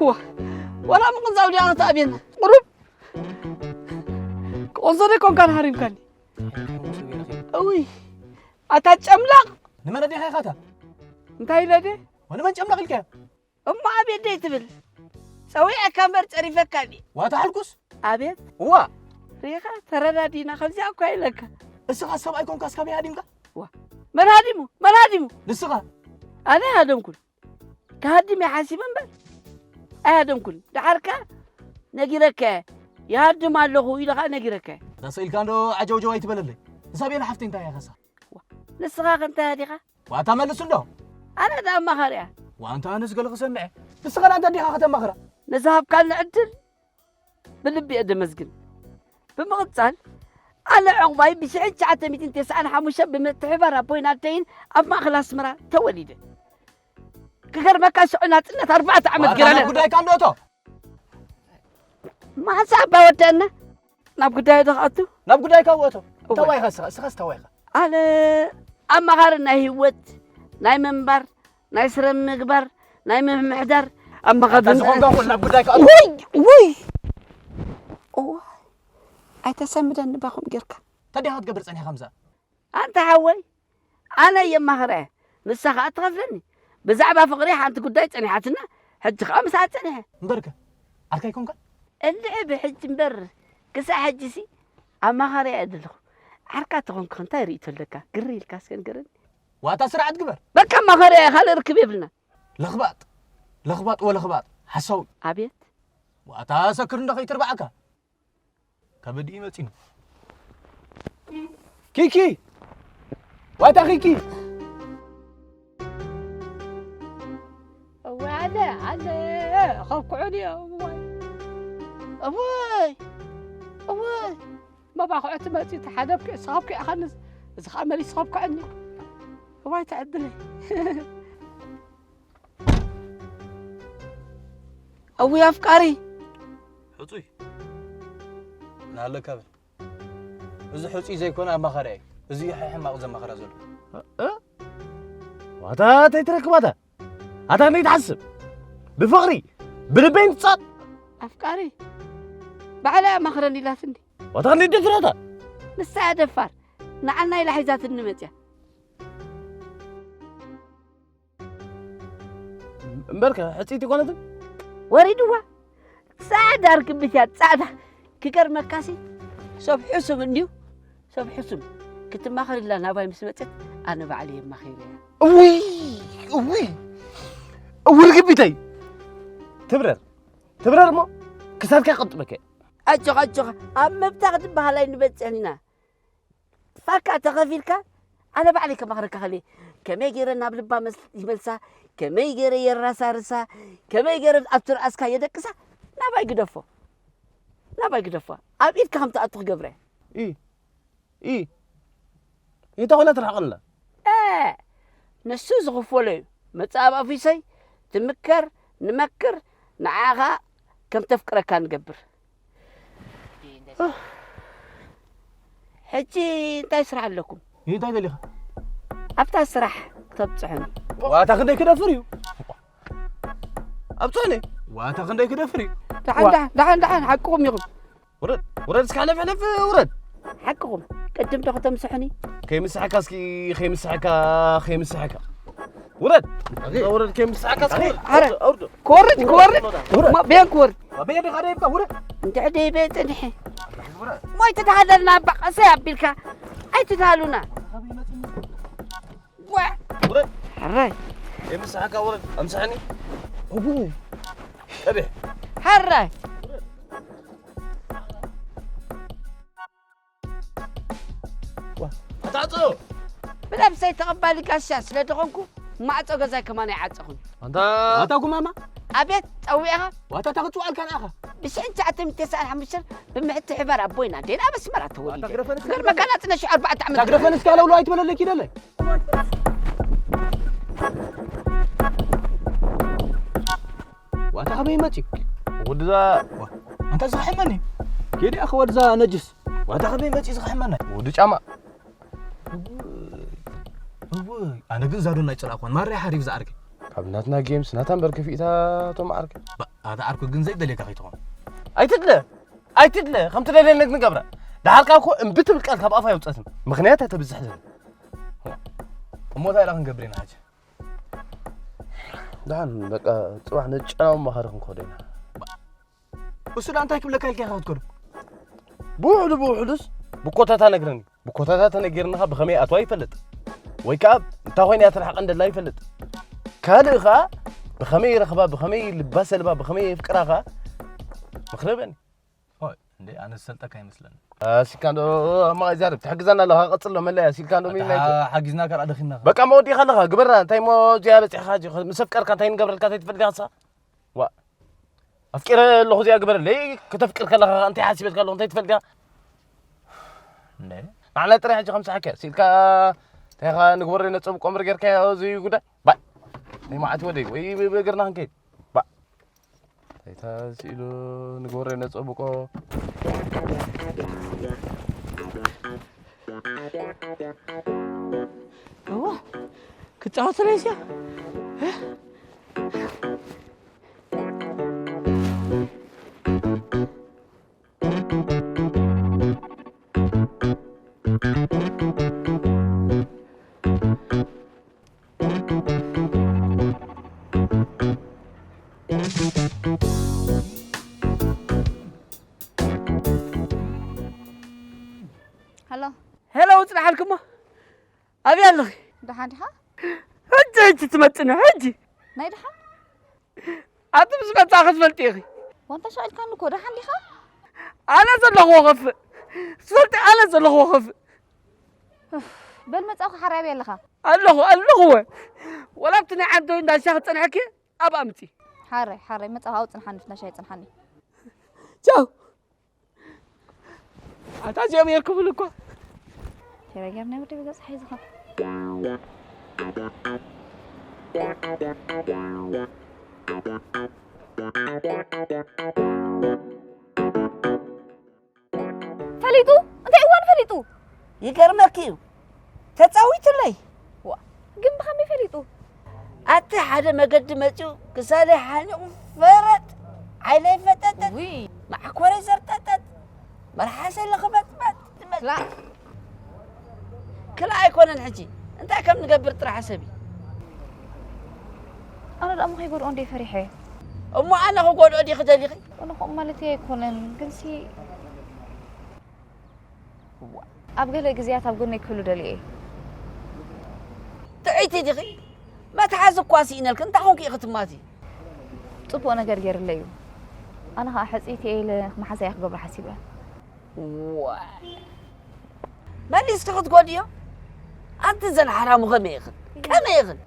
ዋ፣ ዋላ ምቕንዛው ዲኣ ክተኣብየና። ቁሩብ ክቕንዞ ዶ ኮንካ ንሃሪምካኒ? እውይ፣ ኣታ ጨምላቕ! ንመን ኣዴኻ ኢኻ እታ? እንታይ ኢለ ድየ? ወንመን ጨምላቕ ኢልካዮ? እሞ ኣቤት ደይ ትብል? ጸዊዐካ እምበር ጸሪፈካ ድየ? ዋታ ሕልኩስ? ኣቤት። እዋ። ሪኻ ተረዳዲና ከምዚኣ እኳ ኢለካ። እስኻ ሰብኣይ ኮንካስ ካበይ ሃዲምካ? ዋ። መን ሃዲሙ? መን ሃዲሙ? ንስኻ። ኣነ ሃደምኩን። ክሃድም እየ ሓሲበ እምበር። ኣይሃደምኩን። ደሓር ከኣ ነጊረካ እየ። ይሃድም ኣለኹ ኢለ ከኣ ነጊረካ እየ። እዛ ስቕ ኢልካ እንዶ ዓጀውጀው ኣይትበለለይ። እዛ ቤላ ሓፍተይ እንታይ እያ ከሳ? ንስኻ ከ እንታይ ኢኻ? ዋታ መልስ እንዶ። ኣነ ደኣ ኣማኻሪ እያ። ዋንታ ኣነስ ገለ ክሰምዐ። ንስኻ ደኣ እንታይ ዲኻ ከተማኽራ? ንዝሃብካኒ ዕድል ብልቢ እየ ደመስግን። ብምቕጻል፣ ኣነ ዕቑባይ ብሽሕን ትሽዓተ ሚእትን ተስዓን ሓሙሽተን ብምትሕብባር ኣቦይን ኣደይን ኣብ ማእከል ኣስመራ ተወሊደ። ክገርመካ ሽዑ ናጽነት ኣርባዕተ ዓመት ዋታ ገይረ ናብ ጉዳይካ እንዶ እቶ። መዓስ ኣባ ወደአና ናብ ጉዳዩ ዶ ክኣቱ? ናብ ጉዳይካ እወ እቶ። እወ። ተዋይኻ እስኻ፣ እስኻስ ተዋይኻ። ኣነ ኣማኻሪ ናይ ህይወት፣ ናይ ምንባር፣ ናይ ስረ ምግባር፣ ናይ ምምሕዳር ኣማኻሪ ኣታ ዝኾንካ ኩን ናብ ጉዳይካ እወ። ውይ፣ ውይ። እወ። ኣይተሰምደኒ ባኹም ጌርካ። ታዲያ ክትገብር ጸኒሕካ ከምዛ? ኣንታ ሓወይ፣ ኣነ እየ ኣማኽራ እየ። ንሳ ኸኣ ትኸፍለኒ። ብዛዕባ ፍቕሪ ሓንቲ ጉዳይ ጸኒሓትና፣ ሕጂ ኸኣ ምስኣ ጸኒሐ። እምበርከ፣ ዓርካ ኣይኮንካን? እንድዒ ብሕጂ እምበር፣ ክሳዕ ሕጂሲ ኣማኻሪ እየ ዘለኹ። ዓርካ ተኾንኩ እንታይ ርእይቶ ኣለካ? ግር ኢልካ እስከ ንገረኒ። ዋታ ስርዓት ግበር። በቃ ኣማኻሪ እየ፣ ካልእ ርክብ የብልና። ለኽባጥ፣ ለኽባጥ ወለኽባጥ፣ ሓሳዊ። ኣቤት። ዋታ ሰክር እንዶ ከይትርባዓካ። ከበድ እዩ መጺኑ። ኪኪ! ዋታ ኪኪ! እዋይ ኣለ፣ ኣለ፣ ከብክዑኒ እዮም፣ እዋይ። እዋይ፣ እዋይ። መባኽዑ ትመጺ፣ ተሓደብኪ፣ ስኸብኪ፣ ኣኸንስ፣ እዚ ኸኣ መሊስ ኸብክዐኒ። እዋይ፣ ተዕድለይ። እውይ ኣፍቃሪ። ሕጹይ። ናለካ በል። እዚ ሕጹይ ዘይኮነ ኣማኻሪ እዩ። እዚ እዩ ሕማቕ ዘማኸራ ዘሎ። እ? ዋታ እንታይ ትረክባታ? ኣታ ክንደይ ትሓስብ? ብፍቕሪ፣ ብልበይ ትጻጥ። ኣፍቃሪ። ባዕላ ኣማኽረኒ ኢላትኒ። ዋታ ክንደይ ደፍራታ? ንሳ እያ ደፋር። ንዓና ኢላ ሒዛትኒ መጽያ። እምበርከ፣ ሕጽይቲ ኮነትን? ወሪድዋ። ጻዕዳ ርግቢት እያ፣ ጻዕዳ። ክገርመካሲ፣ ሰብ ሕሱም እንድዩ፣ ሰብ ሕሱም። ክትማኸር ኢላ ናባይ ምስ መጸት፣ ኣነ ባዕለይ የማኺረያ። እውይ፣ እውይ፣ እውይ ርግቢተይ። ትብረር፣ ትብረር እሞ ክሳድካ ይቐጥበከ። ኣጆኻ፣ ኣጆኻ፣ ኣብ ምብታኽ ዝበሃል ኣይንበጽሕን ኢና። ፋካ ተኸፊልካ፣ ኣነ ባዕለይ ከማኽረካ ከለየ፣ ከመይ ገይረ ናብ ልባ መስ-፣ ይመልሳ፣ ከመይ ገይረ የራሳርሳ፣ ከመይ ገይረ ኣብ ትርኣስካ የደቅሳ፣ ናባይ ግደፎ። ናባይ ግደፎ። ኣብ ኢድካ ከም ትኣቱ ክገብረ። ኢ፣ ኢ፣ እንተ ኾነ ትርሕቐና። እ፣ ንሱ ዝኽፈሎ እዩ። መጽእ ኣብ ኣፊሰይ ትምከር፣ ንመክር፣ ንዓኻ ከም ተፍቅረካ ንገብር። ሕጂ እንታይ ስራሕ ኣለኩም? እንታይ ደሊኻ? ኣብታ ስራሕ ተብጽሑኒ። ዋታ ክንደይ ክደፍር እዩ? ኣብጽሑኒ። ዋታ ክንደይ ክደፍር እዩ? ደሓን፣ ዋ- ደሓን፣ ደሓን፣ ደሓን፣ ሓቅኹም ኢኹም። ውረድ፣ ውረድ፣ እስካ ሕለፍ፣ ሕለፍ፣ ውረድ። ሓቅኹም። ቅድም ዶ ከተምስሑኒ? ከይምስሐካ እስኪ፣ ከይምስሐካ፣ ከይምስሐካ። ውረድ። ኣቤት። ውረድ፣ ከይምስሐካ እስኪ፣ ኣቤት። ውረድ። ኣረ። ኣውርዶ። ክወርድ፣ ክወርድ። ውረድ። ማ-፣ በየን ክወርድ? ኣቤት፣ ዲኻ ደይብካ፣ ውረድ። እንድዒ ደይበ ጽንሒ። ውረድ። ሞይ ትተሃለልና፣ ኣባ ቀሰይ ኣቢልካ። ኣይትተሃሉና። ጓዕ። ውረድ። ሕራይ። የምስሓካ ውረድ። ኣምስሓኒ። እቡ። ቀቢሕ። ሕራይ። ዋ፣ ኣታዕጾ። ብነብሰይ ተቐባሊ ጋሻ ስለ ደኾንኩ፣ ማዕጾ ገዛይ ከማን ኣይዓጸኹን። ኣንታ ኣታ ጉማማ። ኣቤት፣ ጸዊዕኻ? ዋታ ታኽጽዋልካ ንኣኻ። ብሽሕን ትሽዓተ ሚእትን ተስዓን ሓሙሽተን ብምሕቲ ሕባር ኣቦይና፣ ደይና ኣብ ኣስመራ ተወሊደ። ዋታ ግረፈንስ ክገርመካ፣ ናጽነት ሽዑ ኣርባዕተ ዓመት ታግረፈንስ ካለውሎ ኣይትበለለይ ኪደለይ። ዋታ ከመይ መጺ? ወድዛ ዋ፣ ኣንታ ዝኸሕመኒ። ኬዲ ኣኸ ወድዛ ነጅስ። ዋታ ከመይ መጺ ዝኸሕመኒ? ወዲ ጫማ። እውይ፣ እውይ፣ ኣነ ግን ዛዶ ናይ ጽላእኳን ማርያ ሓሪፍ ዝዓርኪ። ካብ ናትና ጌምስ ናታ እምበር ከፊእታ ቶም ዓርኪ። ባ-፣ ኣታ ዓርኩ ግን ዘይደልየካ ከይትኾን። ኣይትድለ፣ ኣይትድለ፣ ከም ትደልየኒ ንገብራ። ደሓርካ እኮ እምቢ ትብል ቃል ካብ ኣፋ ኣይውጸትን። ምኽንያት ኣይተብዝሕ ዘን። እሞ እንታይ ኢላ ክንገብር ኢና ሕጂ? ደሓን፣ በቃ፣ ጽባሕ ንጨናዊ መኻሪ ክንከዶ ኢና። እሱ ደኣ እንታይ ክብለካ ኢልካ ኢኻ ክትከዶ? ብውሕዱ ብውሕዱስ ብኮታታ ነግረኒ። ብኮታታ ተነጊርንኻ ብኸመይ ኣትዋ ይፈልጥ። ወይ ከኣ እንታይ ኮይና እያ ትርሕቐን ደላ ይፈልጥ። ካልእ ኸኣ ብኸመይ ይረኽባ፣ ብኸመይ ልባ ሰልባ፣ ብኸመይ የፍቅራ ኸኣ ምኽሪ በኒ። ሆይ እንዴ ኣነ ዝሰልጠካ ይመስለኒ። ኣሲልካ እንዶ ማይ ዛርብ ትሕግዘና ኣለኻ፣ ቀጽሎ መለያ ኣሲልካ እንዶ ሚልና ይቶ። ሓጊዝና ካልኣ ደኺና። በቃ መወዲኻ ኣለኻ፣ ግበራ። እንታይ ሞ እዚኣ በጺሕኻ፣ ሕጂ ምስ ኣፍቀርካ እንታይ ንገብረልካ፣ እንታይ ትፈልጥ ኢኻ ንስኻ? ዋ። ኣፍቂረ ኣለኹ እዚኣ ግበረለይ፣ ከተፍቅር ከለኻ እንታይ ሓሲበትካ ኣለኹ፣ እንታይ ትፈልጥ ኢኻ? እንዴ ንዓና ጥራይ ሕጂ ከም ሰሓከ፣ ሲልካ እንታይ ኢኻ ንግበሮ ነጸብቆ እምበር ጌርካዮ እዚ ጉዳይ? ባይ። ናይ መዓት ወደይ፣ ወይ ብ-፣ ብእግርና ክንከይድ። ባ። እንታይ ስኢሉ ንግበሮ ነጸብቆ። እዋ ክጻወት ስለይስያ ሃሎ ሄሎ ውፅናሓልክሞ ኣብይ ኣለኺ ደሓን ዲኻ ሕጂ ሕጂ ትመፅኒ ሕጂ ናይ ደሓን ኣቲ ምስ መፃ ክትፈልጢ ኢኺ ዋንታ ሻኢልካኒ እኮ ደሓን ዲኻ ኣነ ዘለኽዎ ከፍእ ትፈልጢ ኣነ ዘለኽዎ ከፍእ በል መፃኹ ሓራይ ኣበይ ኣለኻ ኣለኹ ኣለኹወ ወላ ኣብቲ ናይ ዓንተዊ እንዳሻ ክፀንሐኪ ኣብኣ ምፂ ሓራይ ሓራይ መፃኹ ኣብኡ ፅንሓኒ ፍናሻ ይፅንሓኒ ቻው ኣታ እዚኦም የርክቡሉ እኮ ተበገር ናይ ወዲ በገፅ ሓይዝኻ ፈሊጡ እንታይ እዋን ፈሊጡ ይገርመኪ እዩ ተፃዊትለይ ግን ብኸመይ ፈሊጡ ኣቲ ሓደ መገዲ መፂኡ ክሳደይ ሓኒቑ ፈረጥ ዓይነይ ፈጠጠጥ ውይ ማዕኮረይ ዘርጠጠጥ መርሓሰይ ለኽበጥበጥ ላ ክልኣ ኣይኮነን ሕጂ እንታይ ከም ንገብር ጥራሕ ሰቢ ኣነ ደኣ ከይጎድኦ እንደ ፈሪሐ እሞ ኣነ ክጎድኦ ዲኺ ደሊኺ ኣነ ከምኡ ማለት ኣይኮነን ግንሲ ኣብ ገለ ግዜያት ኣብ ጎነይ ክህሉ ደልየ እየ ጥዕይቲ ዲኺ መትሓዚ እኳ ስኢነልክ እንታይ ኮንክ ኢኺ ትማቲ ፅቡቕ ነገር ገይርለይ እዩ ኣነ ከዓ ሕፅይቲ እየ ኢለ መሓዛያ ክገብሮ ሓሲበ መሊስኪ ክትጎድዮ ኣንቲ ዘን ሓራሙ ከመይ ኢኽን ከመይ ኢኽን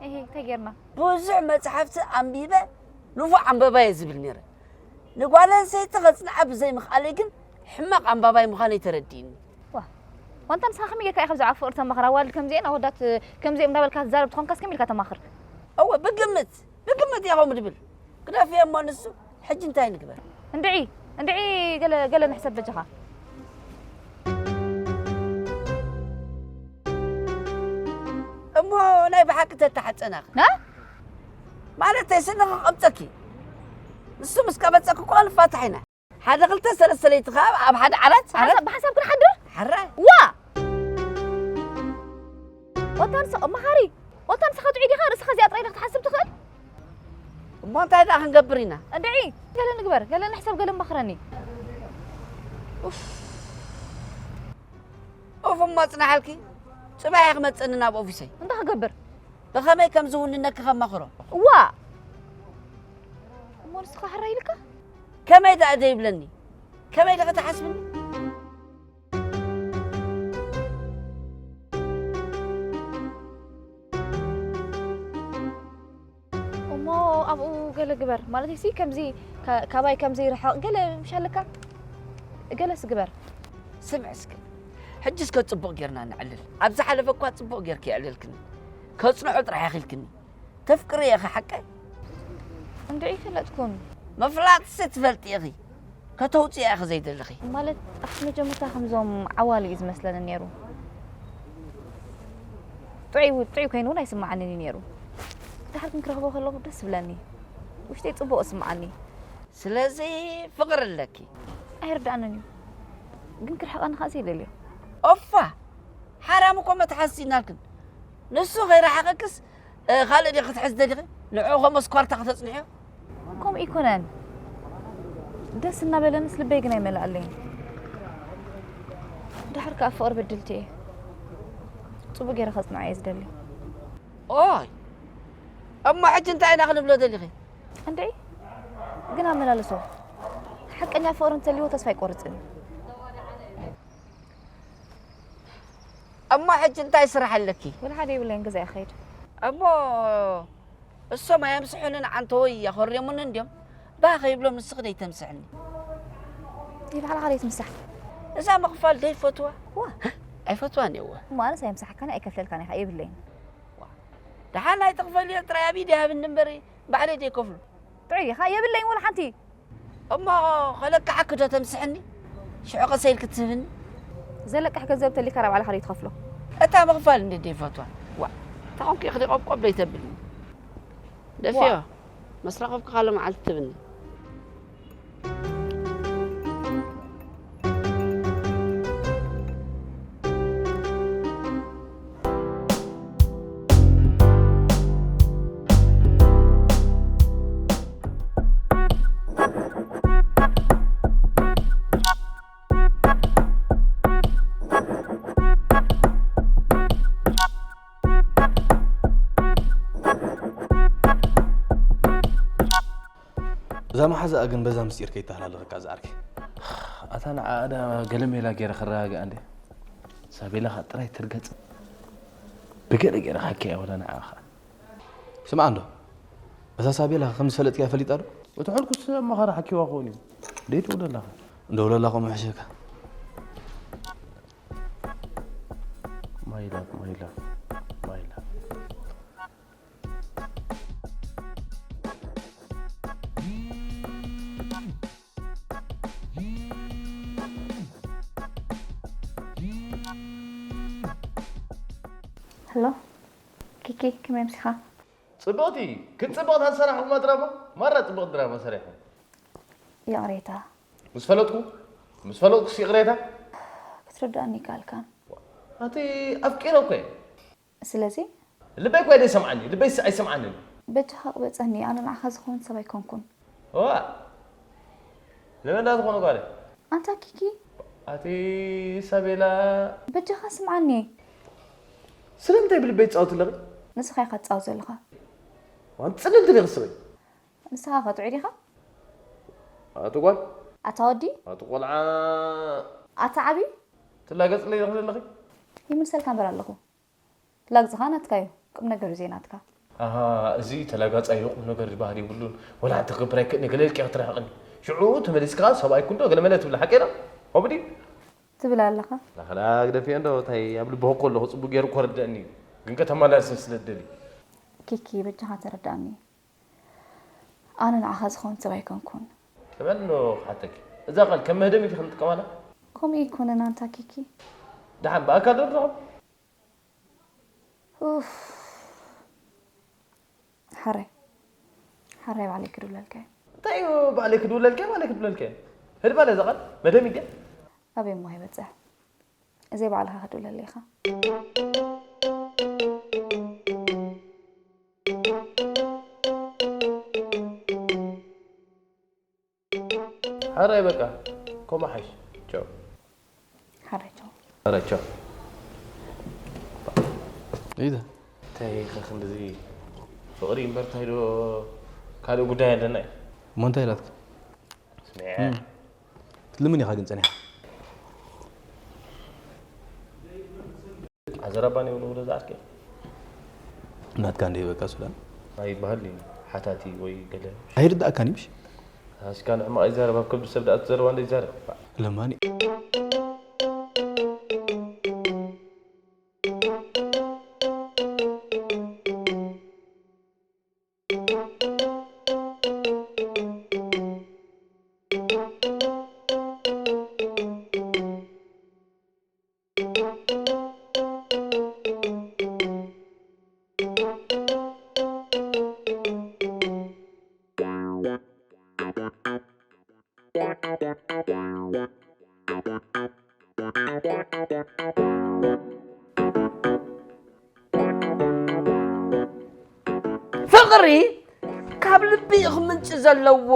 እሂ እንታይ ጌርና ብዙሕ መፅሓፍቲ ኣንቢበ ንፉዕ ኣንበባየ ዝብል ነይረ ንጓል ኣንስተይቲ ከፅንዓ ብዘይምኽኣለይ ግን ሕማቕ ኣንባባይ ምዃነይ ተረዲእኒ ዋንታ ንስኻ ከመይ ጌርካ ኢኻ ብዛዕባ ፍቕሪ ተማኽር ኣዋልድ ከምዚአን ኣወዳት ከምዚኦም እንዳበልካ ትዛረብ ትኾንካስ ከመይ ኢልካ ተማኽር እወ ብግምት ብግምት እየ ከምኡ ድብል ግደፍዮ እሞ ንሱ ሕጂ እንታይ ንግበር እንድዒ እንድዒ ገለ ገለ ንሕሰብ በጃኻ እሞ ናይ ብሓቂ ተተሓፀናኽ ማለተይ ስለ ክቐብፀኪ ንሱ ምስ ቀበፀኪ እኮ ንፋታሕ ኢና ሓደ ክልተ ሰለስተ ለይቲ ከዓ ኣብ ሓደ ዓራት ዓራት ብሓሳብ ክንሓድር ሓራይ ዋ ወታንስ መሃሪ ወታንስ ኸጥዑ ዲኻ ርእስኻ እዚኣ ጥራይ ክትሓስብ ትኽእል እሞ እንታይ ደኣ ክንገብር ኢና እንድዒ ገለ ንግበር ገለ ንሕሰብ ገለ መኽረኒ ኡፍ እሞ ፅናሓልኪ ፅባሕ ክመፀኒ ናብ ኦፊሰይ እንታይ ክገብር ብኸመይ ከም ዝውንነኪ ከማኽሮ እዋ እሞ ንስኻ ሕራይ ኢልካ ከመይ ደኣ ዘይብለኒ ከመይ ደኸ ትሓስብኒ እሞ ኣብኡ ገለ ግበር ማለት ሲ ከምዚ ካባይ ከምዚ ይርሕቕ ገለ ምሻለካ ገለስ ግበር ስምዕ እስከ ሕጂ እስከ ፅቡቕ ጌርና ንዕልል ኣብ ዝሓለፈ እኳ ፅቡቕ ጌርኪ የዕልልክኒ ከፅንዖ ጥራሕ ያኺልክኒ ተፍቅሪ ኢኺ ሓቀይ እንድዒ ፈለጥኩን ምፍላጥሲ ትፈልጢ ኢኺ ከተውፅኦ ኢኺ ዘይደለኺ ማለት ኣብቲ መጀመርታ ከምዞም ዓዋሉ እዩ ዝመስለኒ ነይሩ ጥዑይ ጥዑይ ኮይኑ እውን ኣይስማዓንን እዩ ነይሩ ድሓር ግን ክረኽቦ ከለኹ ደስ ይብለኒ ውሽጠይ ፅቡቕ ይስምዓኒ ስለዚ ፍቕሪ ኣለኪ ኣይርድኣንን እዩ ግን ክርሕቐኒ ከዓ ዘይደልዮ ኦፋ ሓራም እኮ መትሓዝ ስኢናልክን ንሱ ከይረሓቐክስ ካልእ ዲ ክትሕዝ ደሊኺ ንዕኡ ከም ኣስኳርታ ከተፅንሕዮ ከምኡ ይኮነን ደስ እናበለንስ ልበይ ግን ኣይመልኣለይን ድሓር ከዓ ፍቕሪ ብድልቲ እየ ፅቡቅ ገይረ ከፅንዖ እየ ዝደሊ ኦይ እሞ ሕጂ እንታይ ኢና ክንብሎ ደሊኺ? እንዴ ግን ኣመላለሶ ሓቀኛ ፍቕሪ እንተልዎ ተስፋ ኣይቆርፅን። እሞ ሕጂ እንታይ ስራሕ ኣለኪ? ወላ ሓደ የብለይን፣ ገዛ ይኸይድ። እሞ እሶም ኣየምስሑንን ዓንተወይ ኣኾርዮሙኒ እንድዮም። ባህ ከይብሎም ንስኺ ደይተምስሕኒ። ይባዕልኻ ደይትምሳሕ። እዛ ምኽፋል ደይፈትዋ። ዋ ኣይፈትዋን እየ እወ። እሞ ኣነስ ኣየምሳሕካን ኣይከፍለልካን ኢኻ የብለይን። ደሓን ኣይትኽፈልዮ ጥራይ ኣብ ኢድ ይሃብኒ እምበር ባዕለይ ደይከፍሉ። ጥዑይ ኢኻ የብለይን ወላ ሓንቲ። እሞ ከለቅሓኪ ዶ ተምስሕኒ? ሽዑ ቀሰ ኢልኪ ትህብኒ? ዘለቅሕ ገንዘብ ተሊካ ራ ባዕልኻ ደይትኸፍሎ። እታ ምኽፋል እንደ ደይፈትዋ። ዋ ተኾንኪ ኢኽዲ ቆብቆብ ደይተብልኒ። ደፊዮ መስረኸብኪ ካልእ መዓልቲ ትብኒ። እዛ መሓዛኣ ግን በዛ ምስጢር ከይተሃላለኸካ ዝዓርከይ። ኣታ ንዓኣ ዳ ገለ ሜላ ገይረ ክረጋግኣ እንደ ሳቤላ ኸዓ ጥራይ ትርገጽ። ብገለ ገይረ ሃኪያ ወላ ንዓኣ ኸዓ። ስምዓ እንዶ እዛ ሳቤላ ከም ዝፈለጥክያ ፈሊጣ ዶ? እቲ ሕልኩስ ኣማኻሪ ሓኪዋ ክኸውን እዩ። ደይ ትውለላኻ። እንደውለላ ከምኡ ሕሸካ። My love, my love, my love. ሄሎ ኪኪ፣ ከመይ ኣምሲኻ? ጽብቕቲ፣ ክንጽብቕታ ዝሰራሕኹማ ድራማ ማራ ጽብቕቲ ድራማ ሰሪሕኹም። ይቕሬታ። ምስ ፈለጥኩ ምስ ፈለጥኩስ ይቕሬታ? ክትርዳእኒ ይከኣልካን። ኣቲ ኣፍቂረ እኮ እየ። ስለዚ ልበይ እኮ ኣይደ ይሰምዓኒ፣ ልበይስ ኣይሰምዓንን። በጃኻ ቅበጸኒ፣ ኣነ ንዓኻ ዝኸውን ሰብ ኣይኮንኩን። እዋ ንመን ዳ ዝኾነ ጓለይ? ኣንታ ኪኪ። ኣቲ ሳቤላ። በጃኻ ስምዓኒ። ስለምንታይ ብልበይ ትጻወቲ ኣለኺ? ንስኻ ኢኻ ትጻወት ዘለኻ። ዋን ጽልልቲ ዲኺ ስበይ? ንስኻ ኸ ጥዑይ ዲኻ? ኣቲ ጓል። ኣታ ወዲ? ኣቲ ቆልዓ። ኣታ ዓቢ? ትላገጽለይ ዲኺ ዘለኺ? ይምልሰልካ እምበር ኣለኹ። ላግጽኻ ናትካ እዩ፣ ቁምነገር እዩ ዘይናትካ። ኣሃ፣ እዚ ተላጋጻይ እዩ፣ ቁምነገር ዝበሃል የብሉን፣ ወላ ሓንቲ ክገብር ኣይክእልን እየ፣ ገለ ኢልኪ ክትርሕቕኒ። ሽዑ ተመሊስካ ሰብኣይኩ እንዶ ገለመለ ትብሊ፣ ሓቀይ ዶ? ከምኡ ድዩ? ትብል ኣለኻ። ናኽላ ግደፍዮ እንዶ፣ እንታይ ኣብ ልቢ ሀኮ ኣለኹ፣ ጽቡቕ ገይሩ እኮ ረድአኒ እዩ፣ ግን ከተመላልስኒ ስለ ትደሊ። ኪኪ፣ በጃኻ ተረድኣኒ። ኣነ ንዓኻ ዝኸውን ሰብ ኣይኮንኩን። ጥበል ኖ ክሓተኪ፣ እዛ ቃል ከም መህደሚ ዲኺ ንጥቀማላ? ከምኡ ኣይኮነን ኣንታ ኪኪ። ደሓን ብኣካል ዶ ንራኸብ? ኡፍ። ሓራይ ሓራይ ባዕለይ ክድውለልካ እየ። እንታይ እዩ ባዕለይ ክድውለልካ እየ፣ ባዕለይ ክድውለልካ እየ። ህድማ ለዛ ቃል መደብ ሚድያ። ኣበይ እሞ ይበፅሕ? እዘይ ባዕልኻ ክድውለለይ ኢኻ። ሓራይ በቃ ኮማ ሓሽ ቻው። ሓራይ ቻው። ሓራይ ቻው። ኢደ እንታይ ኢኻ ክንድዚ ፍቕሪ እምበር እንታይ ዶ ካልእ ጉዳይ ኣለና እዩ። እሞ እንታይ ኢላትካ? ስሚዐ። ትልምን ኢኻ ግን ጸኒሓ። ኣዘራባን የብሉ ወደ ዝኣርኬ ናትካ እንደ በቃ ሱዳን ኣይበሃል እዩ ሓታቲ ወይ ገለ ኣይርዳእካን እዩ ምሽ ኣስካ ንሕማቕ ይዛረብ ኣብ ከብዲ ሰብ ደኣ ትዘረባ እንደ ይዛረብ ለማኒ ፍቕሪ ካብ ልቢ እዩ ክምንጭ ዘለዎ።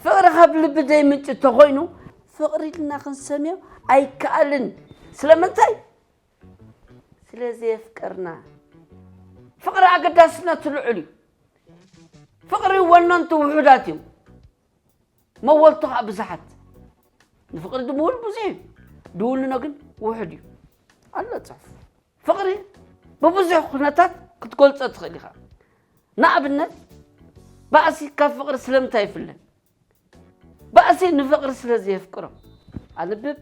ፍቕሪ ካብ ልቢ ዘይምንጭ እንተኾይኑ ፍቕሪ ኢልና ክንሰምዮ ኣይከኣልን። ስለምንታይ? ስለ ዘየፍቀርና። ፍቕሪ ኣገዳስነቱ ልዑል እዩ። ፍቕሪ ወነንቱ ውሑዳት እዮም፣ መወልቱ ኸዓ ብዙሓት። ንፍቕሪ ድምውል ብዙሕ እዩ፣ ድውንኖ ግን ውሑድ እዩ። ኣሎ ጽሑፍ። ፍቕሪ ብብዙሕ ኩነታት ክትገልጾ ትኽእል ኢኻ። ንኣብነት፣ ባእሲ ካብ ፍቕሪ ስለምንታይ ይፍለ? ባእሲ ንፍቕሪ ስለ ዘየፍቅሮ። ኣንብብ።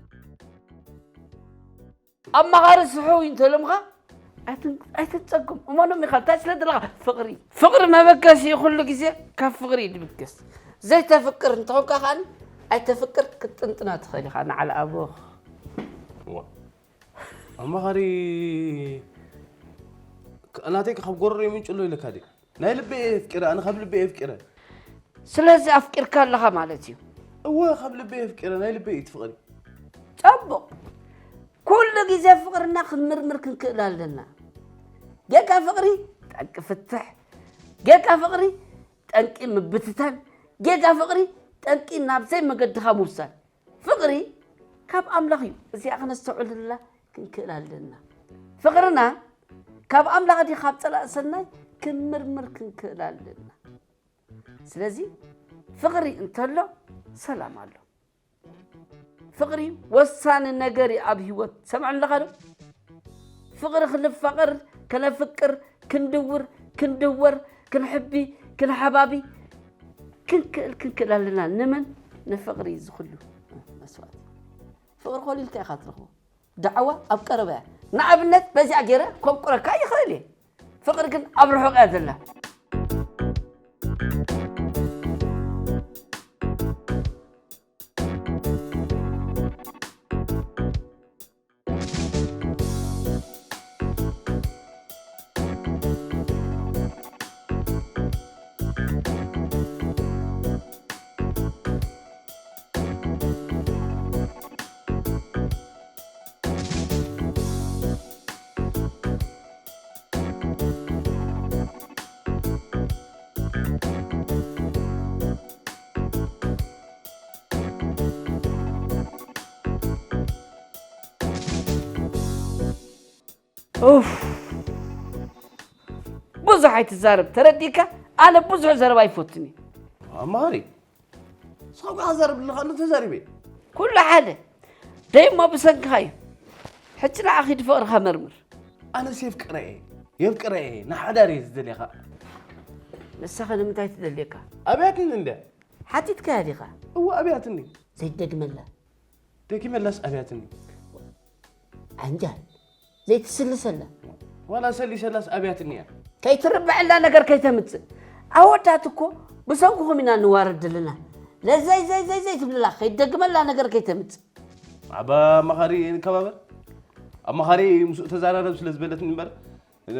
ኣማኻሪ ስሕው እዩ እንተሎምኻ ኣይትን-፣ ኣይትጸገም። እመኖም ኢኻ፣ እንታይ ስለ ዘለኻ? ፍቕሪ። ፍቕሪ መበገሲ እዩ፣ ኩሉ ግዜ ካብ ፍቕሪ እዩ ዝብገስ። ዘይተፍቅር እንተኾንካ ከኣ ኣይተፍቅር ክትጥንጥና ትኽእል ኢኻ፣ ንዓል ኣቦኽ። እዋ። ኣማኻሪ ክ-፣ ናተይ ካብ ጎረሮ ይምንጭሎ ኢለካ ድዩ? ናይ ልበይ እየ ኣፍቂረ፣ ኣነ ካብ ልበይ እየ ኣፍቂረ። ስለዚ ኣፍቂርካ ኣለኻ ማለት እዩ። እወ፣ ካብ ልበይ እየ ኣፍቂረ፣ ናይ ልበይ እዩ እቲ ፍቕሪ። ጽቡቕ። ኩሉ ግዜ ፍቕርና ክንምርምር ክንክእል ኣለና። ጌጋ ፍቕሪ ጠንቂ ፍትሕ፣ ጌጋ ፍቕሪ ጠንቂ ምብትታን፣ ጌጋ ፍቕሪ ጠንቂ ናብ ዘይመገድኻ ምውሳድ። ፍቕሪ ካብ ኣምላኽ እዩ። እዚኣ ከነስተውዕለላ ክንክእል ኣለና። ፍቕርና ካብ ኣምላኽ ድዩ ካብ ጸላእ ሰናይ ክንምርምር ክንክእል ኣለና። ስለዚ ፍቕሪ እንተሎ ሰላም ኣሎ። ፍቕሪ ወሳኒ ነገር እዩ ኣብ ህይወት። ሰምዐኒ ኣለኻ ዶ? ፍቕሪ ክንፋቐር፣ ከነፍቅር፣ ክንድውር፣ ክንድወር፣ ክንሕቢ፣ ክንሓባቢ ክንክእል ክንክእል ኣለና። ንመን? ንፍቕሪ እዩ እዚ ኩሉ መስዋእቲ። ፍቕሪ ኮሊልካ ኢኻ ትረኽቦ። ዳዕዋ ኣብ ቀረባ እያ። ንኣብነት በዚኣ ገይረ ከብቁረካ ይኽእል እየ። ፍቕሪ ግን ኣብ ርሑቕ እያ ዘላ። ኡፍ፣ ብዙሕ ኣይትዛረብ፣ ተረዲእካ? ኣነ ብዙሕ ዘረባ ኣይፈቱን እየ። ኣማኻሪ፣ ንስኻ እኳ ክዛረብ ኣለኻ፣ ኣነ ተዛሪበ። ኩሉ ሓደ። ደይ እሞ ብሰንክኻ እዩ። ሕጂ ንዓ ኺድ ፍቕርኻ መርምር። ኣነስ የፍቅረ እየ፣ የፍቅረ እየ፣ ንሓዳር እየ ዝደልየኻ። ንስኻ ንምንታይ ትደልየካ? ኣብያትኒ እንድያ። ሓቲትካያ ዲኻ? እወ፣ ኣብያትኒ። ዘይትደግመላ? ደጊመላስ ኣብያትኒ። ዓንጃል፣ ዘይትስልሰላ። ዋላ ሰሊሰላስ ኣብያትኒ እያ። ከይትርብዐላ ነገር ከይተምጽእ። ኣወዳት እኮ ብሰንኩኹም ኢና ንዋረድ ዘለና። ለዘይ ዘይ ዘይ ዘይ ትብልላ፣ ከይትደግመላ ነገር ከይተምጽእ። ኣባ ኣማኻሪ ንከባበር። ኣማኻሪ ምስኡ ተዛራረብ ስለ ዝበለትኒ እምበር፣ እ፣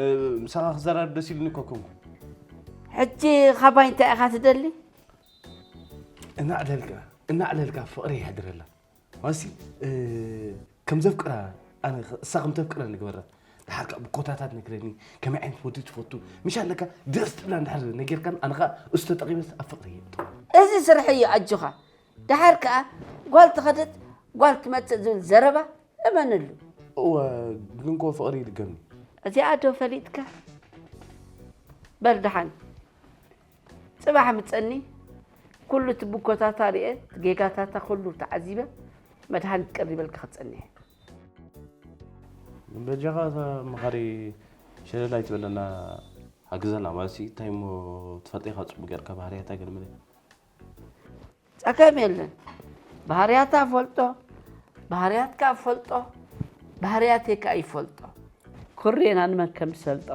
ምሳኻ ክዘራረብ ደስ ኢሉኒ እኮ ኮንኩ። ሕጂ ካባይ እንታይ ኢኻ ትደሊ? እናዕለልካ፣ እናዕለልካ ፍቕሪ የሕድረላ። ዋሲ፣ እ፣ ከም ዘፍቅራ፣ ኣነ ኸ-፣ እሳ ከም ተፍቅረኒ ግበራ። ድሓር ከኣ ብኮታታት ነግረኒ፣ ከመይ ዓይነት ወዲ ትፈቱ። ምሽ ኣለካ፣ ደስ ትብላ እንድሕር ነጊርካን፣ ኣነ ኸኣ እሱ ተጠቒመስ ኣብ ፍቕሪ እየ። እዚ ስርሒ እዩ ኣጆኻ። ድሓር ከኣ ጓል ተኸደት፣ ጓል ትመጽእ ዝብል ዘረባ እመነሉ። እወ፣ ግን እኮ ፍቕሪ ይድገም እዩ። እዚኣ ዶ ፈሊጥካ? በል ደሓን። ጽባሕ ምጸኒ፣ ኩሉ እቲ ብኮታታ ርኤ፣ እቲ ጌጋታታ ኩሉ ተዓዚበ፣ መድሃኒት ቀሪበልካ ክጸንሕ እየ። በጃኻ እታ መኻሪ ሸለል ኣይትበለና፣ ሓግዘና። ማለትሲ፣ እንታይ እሞ ትፈልጥ ኢኻ ጽቡቕ ጌርካ፣ ባህርያታ ገለ መለ። ጸገም የለን። ባህርያታ እፈልጦ፣ ባህርያትካ እፈልጦ፣ ባህርያተይ ከኣ ይፈልጦ። ኩሬና ንመን ከም ዝሰልጦ።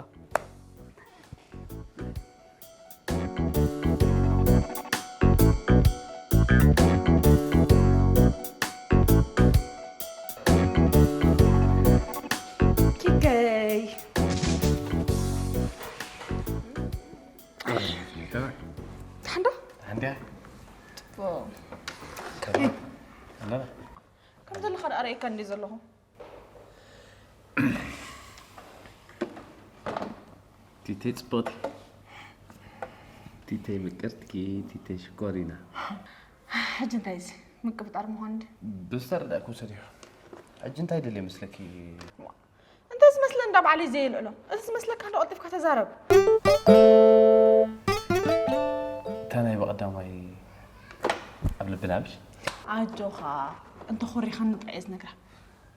ኪከይ። ደሓን ዶ? ደሓን ድያ? ጽቡቕ። ከመይ? ኣለና። ከም ዘለኻ ደኣ ርእየካ እንድየ ዘለኹ። ቲተይ ጽብቕቲ፣ ቲተይ ምቅርቲ፣ ቲተይ ሽኮሪና። ሕጂ እንታይ እዚ ምቅብጣር ምዃን እንዲ? ብዝተረዳእኩ ውሰድዮ። ሕጂ እንታይ ደልየ መስለኪ? እንታይ ዝመስለ እንዳ ባዕለይ ዘየልዕሎ? እዚ ዝመስለካ እንዶ ቀልጢፍካ ተዛረብ። ቀዳማይ ኣብ ልብና ምሽ ኣጆኻ እንተኾሪኻኒ ጥራይ እየ ዝነግራ።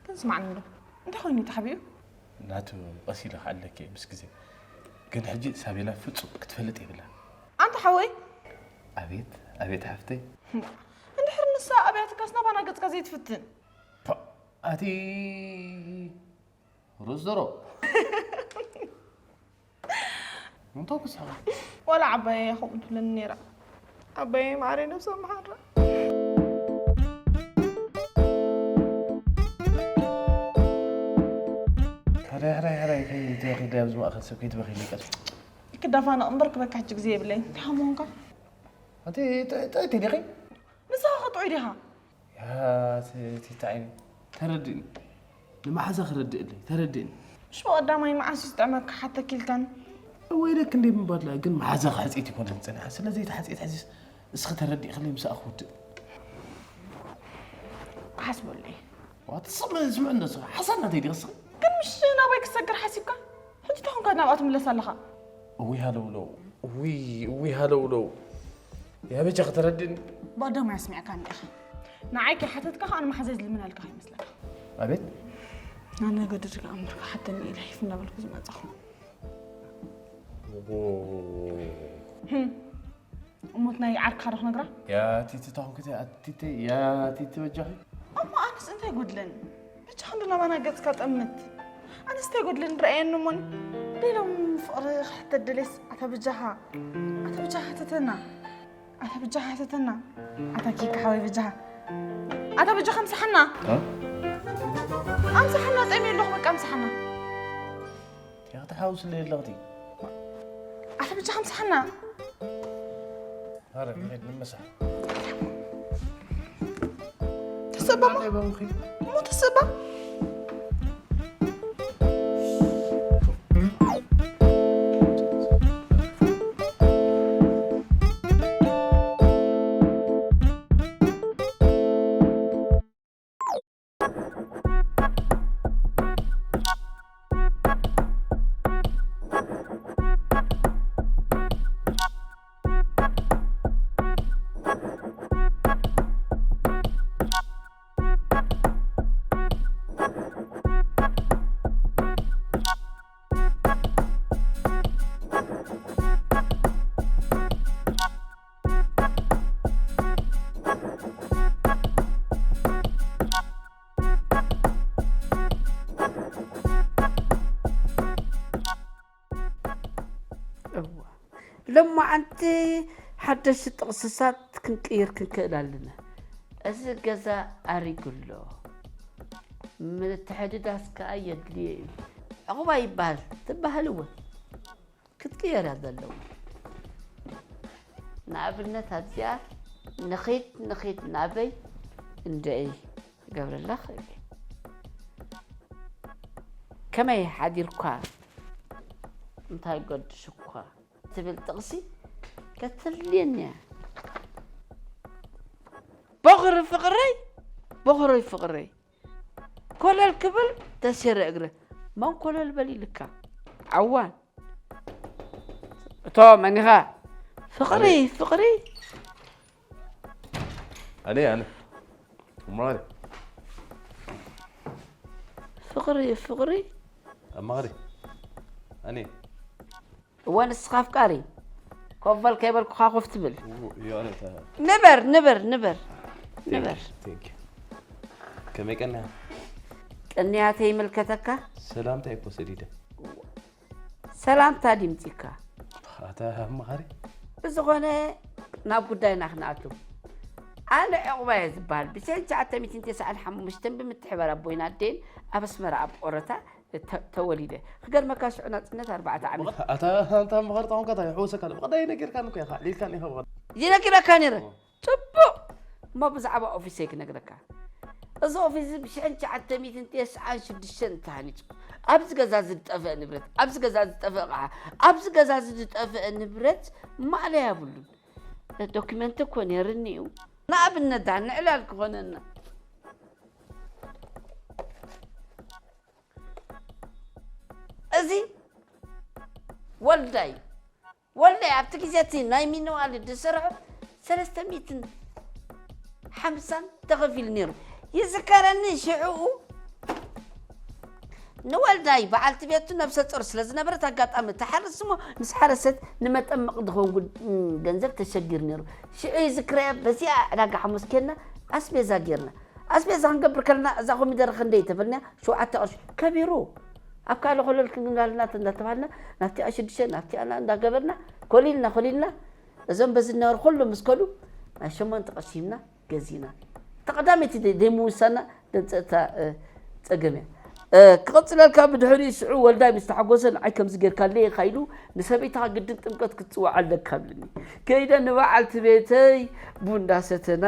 ግን ስማዕኒ እንዶ እንታይ ኮይኑ ተሓቢኡ? ናቱ ቀስ ኢለ ክኣለኪ ምስ ግዜ ግን ሕጂ ሳቤላ ፍጹም ክትፈልጥ የብላ። ኣንታ ሓወይ ኣቤት ኣቤት ሓፍተይ እንድሕር ንሳ ኣብያትካስ ናባና ገጽካ ዘይትፍትን ኣቲ ሩዝ ደሮ እንታይ ክስሕቕ ዋላ ዓባየ ከምኡ ትብለኒ ነይራ ዓባየ ማዕረይ ነብሳ መሓራ ሕራይ ሕራይ ሕራይ ከይትበኺ ኣብዚ ማእኸል ሰብ ከይትበኺ ይቀጽ ክዳፋነቕ እምበር ክበካ ሕጂ ግዜ የብለይን እንታይ ሃመንካ ኣቲ ጥዕቲ ዲኺ ንስኻ ጥዑይ ዲኻ ቲታይ ተረድእኒ ንመሓዛ ክረድእለይ ተረድእኒ ሽቦ ቀዳማይ መዓስ እዩ ዝጥዕመካ ሓተኪ ኢልካኒ ወይለክ እንዴ ምባል ግን መሓዛ ክሕፅት ይኮነን ዝፀንሐ ስለዚ ተሓፂት ሕዚ እስኺ ተረዲእክለይ ምሳኣ ክውድእ ሓስበለይ ዋትስቕ ስምዕ እንደሱ ሓሳብ ናተይ ዲኽስኺ ግን ምሽ ናባይ ክሰግር ሓሲብካ ሕጂ ተኾንካ ናብኣ ትምለስ ኣለኻ እውይ ሃለውለው እውይ እውይ ሃለውለው ያበጃ ከተረድእኒ ብቐዳማይ ኣስሚዕካኒ ኢኻ ንዓይ ከይሓተትካ ከኣ ንመሓዘይ ዝልምነልካ ከይመስለካ ኣቤት ኣነ ገድድካ ኣምርካ ሓተኒ ኢለ ሒፍ እናበልኩ ዝመጻኹ እሞት ናይ ዓርካ ዶ ክነግራ ያ ቲቲ ታኹም ክተ ኣቲቲ ያ ቲቲ በጃኺ ኣሞ ኣነስ እንታይ ጎድለን ብቻ ክንዲ ናባና ገጽካ ጠምት ኣነስ እንታይ ጎድለን ድረኣየኒ እሞኒ ደሎም ፍቕሪ ክሕተት ደልየስ ኣታ ብጃኻ ኣታ ብጃኻ ተተና ኣታ ብጃኻ ተተና ኣታ ኪካ ሓወይ ብጃኻ ኣታ ብጃኻ ምሳሓና ኣምሳሓና ጠሚ ኣለኹ በቃ ምሳሓና ያኽቲ ሓውስ ለየለኽቲ ኣታ ብቻ ከምስሓና ኣረ ንኸይድ ንምሳሕ ተሰባ እሞ ተሰባ እዋ ሎማዓንቲ ሓደሽቲ ጥቕስታት ክንቅይር ክንክእል ኣለና። እዚ ገዛ ኣሪጉ ኣሎ። ምትሕድዳስ ከኣ የድልዮ እዩ። ዕቑባ ይበሃል ትበሃል እውን ክትቅየር እያ ዘለዋ። ንኣብነት ኣብዚኣ ንኺድ ንኺድ ናበይ እንድዒ ክገብረላ ክእል እየ። ከመይ ሓዲርኳ እንታይ ገድሽኳ ትብል ጥቕሲ ከትልየኒ እያ። ቦኽሪ ፍቕረይ ቦኽረይ ፍቕረይ ኮለል ክብል ተሲረ እግረ መን ኮለል በል ኢልካ ዓዋን እቶ መኒኻ ፍቕሪ ፍቕሪ ኣነ ኣነ እማሪ ፍቕሪ ፍቕሪ ኣማሪ ኣነ እወ ንስኻ ኣፍቃሪ ኮፍ በል ከይበልኩኻ ኮፍ ትብል ንበር ንበር ንበር ንበር ከመይ ቀንያ ቅንያተ ይምልከተካ ሰላምታ ይኮ ሰዲደ ሰላምታ ድምፂካ ኣታ መኻሪ ብዝኾነ ናብ ጉዳይና ክንኣቱ ኣነ ዕቑባየ ዝበሃል ብሸን ትሽዓተ ሚእትን ተስዓን ሓሙሽተን ብምትሕብባር ኣቦይን ኣደይን ኣብ ኣስመራ ኣብ ቆረታ ተወሊደ ክገርመካ ሽዑ ናፅነት ኣርባዕተ ዓመት ኣታ ኣንታ መኸርጣ ኮንካ ታይ ሕወሰካ ኣሎ ብቐዳይ ነጊርካኒ እኮ ኢኻ ሊልካኒ ኢኻ ብቐዳይ ይነጊረካ ነይረ ፅቡቕ እሞ ብዛዕባ ኦፊሰይ ክነግረካ እዚ ኦፊስ እዚ ብሽሕን ትሽዓተ ሚእትን ተስዓን ሽዱሽተን ተሃኒፁ ኣብዚ ገዛ ዝጠፍአ ንብረት ኣብዚ ገዛ ዝጠፍአ ቃዓ ኣብዚ ገዛ እዚ ዝጠፍአ ንብረት ማእለያ የብሉን ዶክመንት እኮ ነይርኒ እዩ ንኣብነት ዳ ንዕላል ክኾነና እዚ ወልዳይ ወልዳይ ኣብቲ ግዜ እቲ ናይ ሚኒዋል ዝሰርሑ ሰለስተ ሚእትን ሓምሳን ተኸፊሉ ነይሩ። ይዝከረኒ ሽዕኡ ንወልዳይ በዓልቲ ቤቱ ነብሰ ጾር ስለ ዝነበረት ኣጋጣሚ ትሓርስ እሞ ምስ ሓረሰት ንመጠመቕ ዝኸውን ጉድ- ገንዘብ ተሸጊሩ ነይሩ። ሽዑ ይዝክረያ በዚኣ ዕዳጋ ሓሙስ ኬድና ኣስቤዛ ጌርና። ኣስቤዛ ክንገብር ከለና እዛ ኮሚደረ ክንደይ ተበልና ሸውዓተ ቅርሺ ከቢሩ ኣብ ካልእ ኮለል ክንግንጋልና እንዳተባሃልና ናብቲ ኣሽድሸ ናብቲ ኣና እንዳገበርና ኮሊልና ኮሊልና እዞም በዚ ዝነበሩ ኩሉ ምስ ከዱ ናይ ሸሞንተ ቅርሺ ሂብና ገዚእና። እታ ቀዳመይቲ ደይ- ደይምውሳና ደምፀእታ እ፣ ፀገም እያ። እ፣ ክቕፅለልካ ብድሕሪኡ ሽዑ ወልዳይ ምስ ተሓጎሰ ንዓይ ከምዚ ጌርካለይ ኢኻ ኢሉ ንሰበይትኻ ግድን ጥምቀት ክትፅዋዕ ኣለካ ብልኒ። ከይደ ንበዓልቲ ቤተይ ቡን እንዳሰተና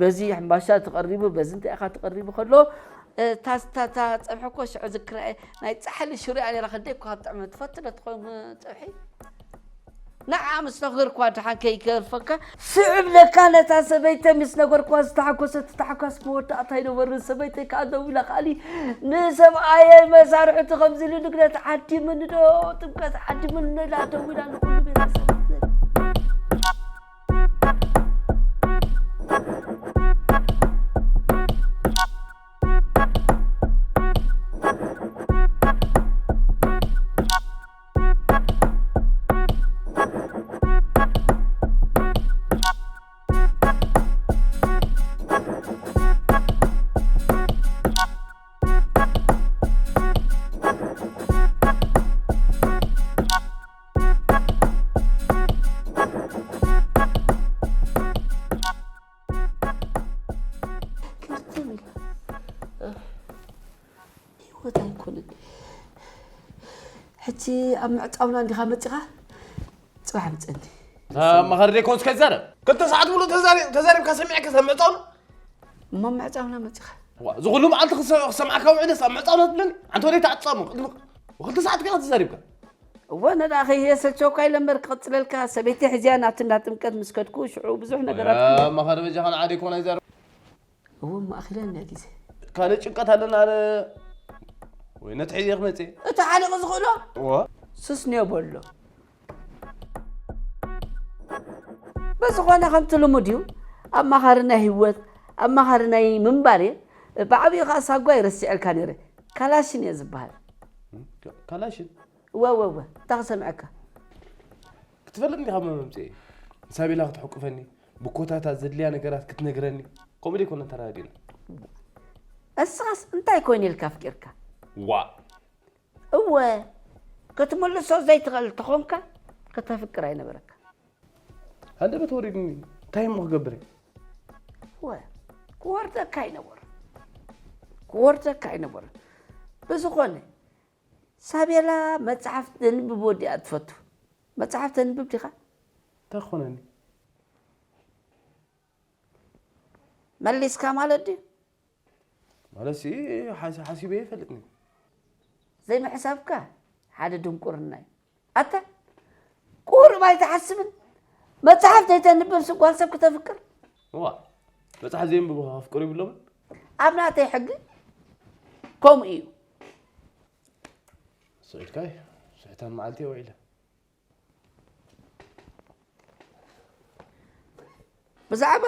በዚ ሕምባሻ ተቐሪቡ በዚ እንታይ ኢኻ ተቐሪቡ ከሎ እ፣ እታ እታ እታ ፀብሒ እኮ ሽዑ ዝክራ ናይ ፃሕሊ ሽሪኣ ነይራ ክንደይ እኮ ካብ ጥዕሚ ትፈቱ ዶ ትኸውን ፀብሒ ንዓ ምስ ነገርኳ ደሓን ከይገርፈካ ስዕብ ለካ ነታ ሰበይተ ምስ ነገርኳ ዝተሓጎሰት ታሕጓስ መወዳእታ ኣይነበርን ሰበይተይ ከዓ ደው ኢላ ከኣሊ ንሰብኣየይ መሳርሕቱ ከምዚ ኢሉ ንግደት ዓዲምኒ ዶ ጥምቀት ዓዲምኒ ኢላ ደው ኢላ ንኩሉ ቤተሰብ ህይወት ኣይኮነን። ሕጂ ኣብ ምዕጻውና እንዲኻ መጺኻ ጽባሕ ምጸኒ። መኸሪ ደይኮንስ ከይዛረብ ክልተ ሰዓት ሙሉእ ተዛሪ- ተዛሪብካ ሰሚዐካ ኣብ ምዕጻውና እሞ ምዕጻውና መጺኻ። ዋ፣ እዚ ኩሉ መዓልቲ ክሰ- ክሰምዓካ ውዕለስ ኣብ ምዕጻውና ትብለኒ ኣንተ ወደይ ተዓጻሙ ቅድሚ ክልተ ሰዓት ከ ተዛሪብካ። እወ ነዳ ከይሰልቸውካ ኢለ እምበር ክቕጽለልካ ሰበይቲ ሕዝያ ናብቲ እንዳ ጥምቀት ምስ ከድኩ ሽዑ ብዙሕ ነገራት ያ፣ መኸሪ በጃኻ ንዓ ደይኮን ኣይዛረብ። እወ ማእኺለና ግዜ ካልእ ጭንቀት ኣለና ኣነ ወይ ነቲ ሕዝየ ክመጽእ እታ ሓሊቑ ዝኽእሎ እወ ስስንዮ በሎ ብዝኾነ ከምቲ ልሙድ እዩ ኣማኻሪ ናይ ህይወት ኣማኻሪ ናይ ምንባር እየ ብዓብዩ ከዓ ሳጓ ይረስዐልካ ነይረ ካላሽን እየ ዝበሃል ካላሽን እወ እወ እወ እንታይ ክሰምዐካ ክትፈልጥ እንዲኻ መምፅኤ ንሳቤላ ክትሕቁፈኒ ብኮታታ ዘድልያ ነገራት ክትነግረኒ ከምኡ ደይኮነ ተራዲና እስኻስ እንታይ ኮይነ ኢልካ ኣፍቂርካ ዋ እወ ክትምልሶ ዘይትኽእል ተኾንካ ከተፍቅር ኣይነበረካ ሃንደበት ወሪድኒ እንታይ እሞ ክገብር እየ ወ ክወርደካ ኣይነበረ ክወርደካ ኣይነበረ ብዝኾነ ሳቤላ መፅሓፍ ተንብብ ወዲኣ ትፈቱ መፅሓፍ ተንብብ ዲኻ እንታይ ክኾነኒ መሊስካ ማለት ድዩ ማለት ሲ ሓሲበ ይፈልጥኒ ዘይምሕሳብካ ሓደ ድንቁርና እዩ ኣታ ቁሩብ ኣይትሓስብን መፅሓፍ ዘይተንብብ ስጓል ሰብ ክተፍቅር እዋ መፅሓፍ ዘየንብቡ ከፍቅሩ ይብሎምን ኣብ ናተይ ሕጊ ከምኡ እዩ ስዒድካይ ስሕታን መዓልቲ ውዒለ ብዛዕባ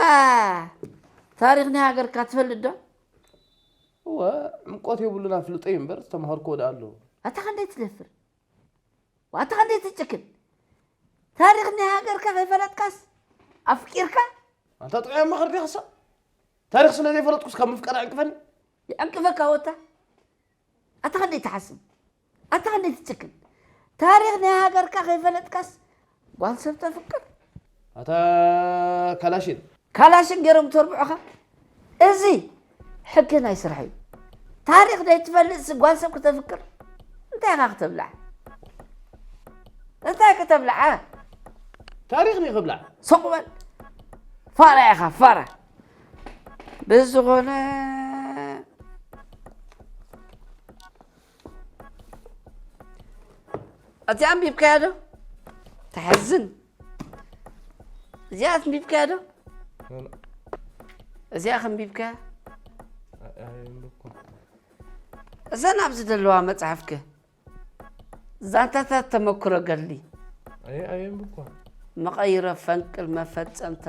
ታሪኽ ናይ ሃገርካ ትፈልጥ ዶ? እወ ዕምቆት የብሉን ኣፍልጦ እዩ እምበር ዝተምሃርክዎ ደኣ ኣለዉ ኣታ ኸንደይ ትደፍር ዋታ ኸንደይ ትጭክን ታሪኽ ናይ ሃገርካ ከይፈለጥካስ ኣፍቂርካ ኣንታ ጥዑያ መኸር ዲኽሳ ታሪኽ ስለ ዘይፈለጥኩስ ካብ ምፍቃር ኣዕንቅፈኒ ይዕንቅፈካ ወታ ኣታ ኸንደይ ትሓስብ ኣታ ኸንደይ ትጭክን ታሪኽ ናይ ሃገርካ ከይፈለጥካስ ጓል ሰብ ተፍቅር ኣታ ካላሽን ካላሽን ገይሮም ተርብዑኻ እዚ ሕጊ ናይ ስራሕ እዩ ታሪኽ ዘይትፈልጥሲ ጓል ሰብ ክተፍቅር እንታይ ኢኻ ክተብልዓ እንታይ ክተብልዓ ታሪኽ ኒ ክብልዓ ሱቕ በል ፋራ ኢኻ ፋራ ብዝኾነ እዚኣ ኣንቢብካያ ዶ? ተሕዝን። እዚኣ ኣንቢብካያ ዶ? እዚኣ ከንቢብካያ? እዘን ኣብዚ ዘለዋ መፅሓፍከ ዛንታታት ተመክሮ ገድሊ መቐይሮ ፈንቅል መፈፀምታ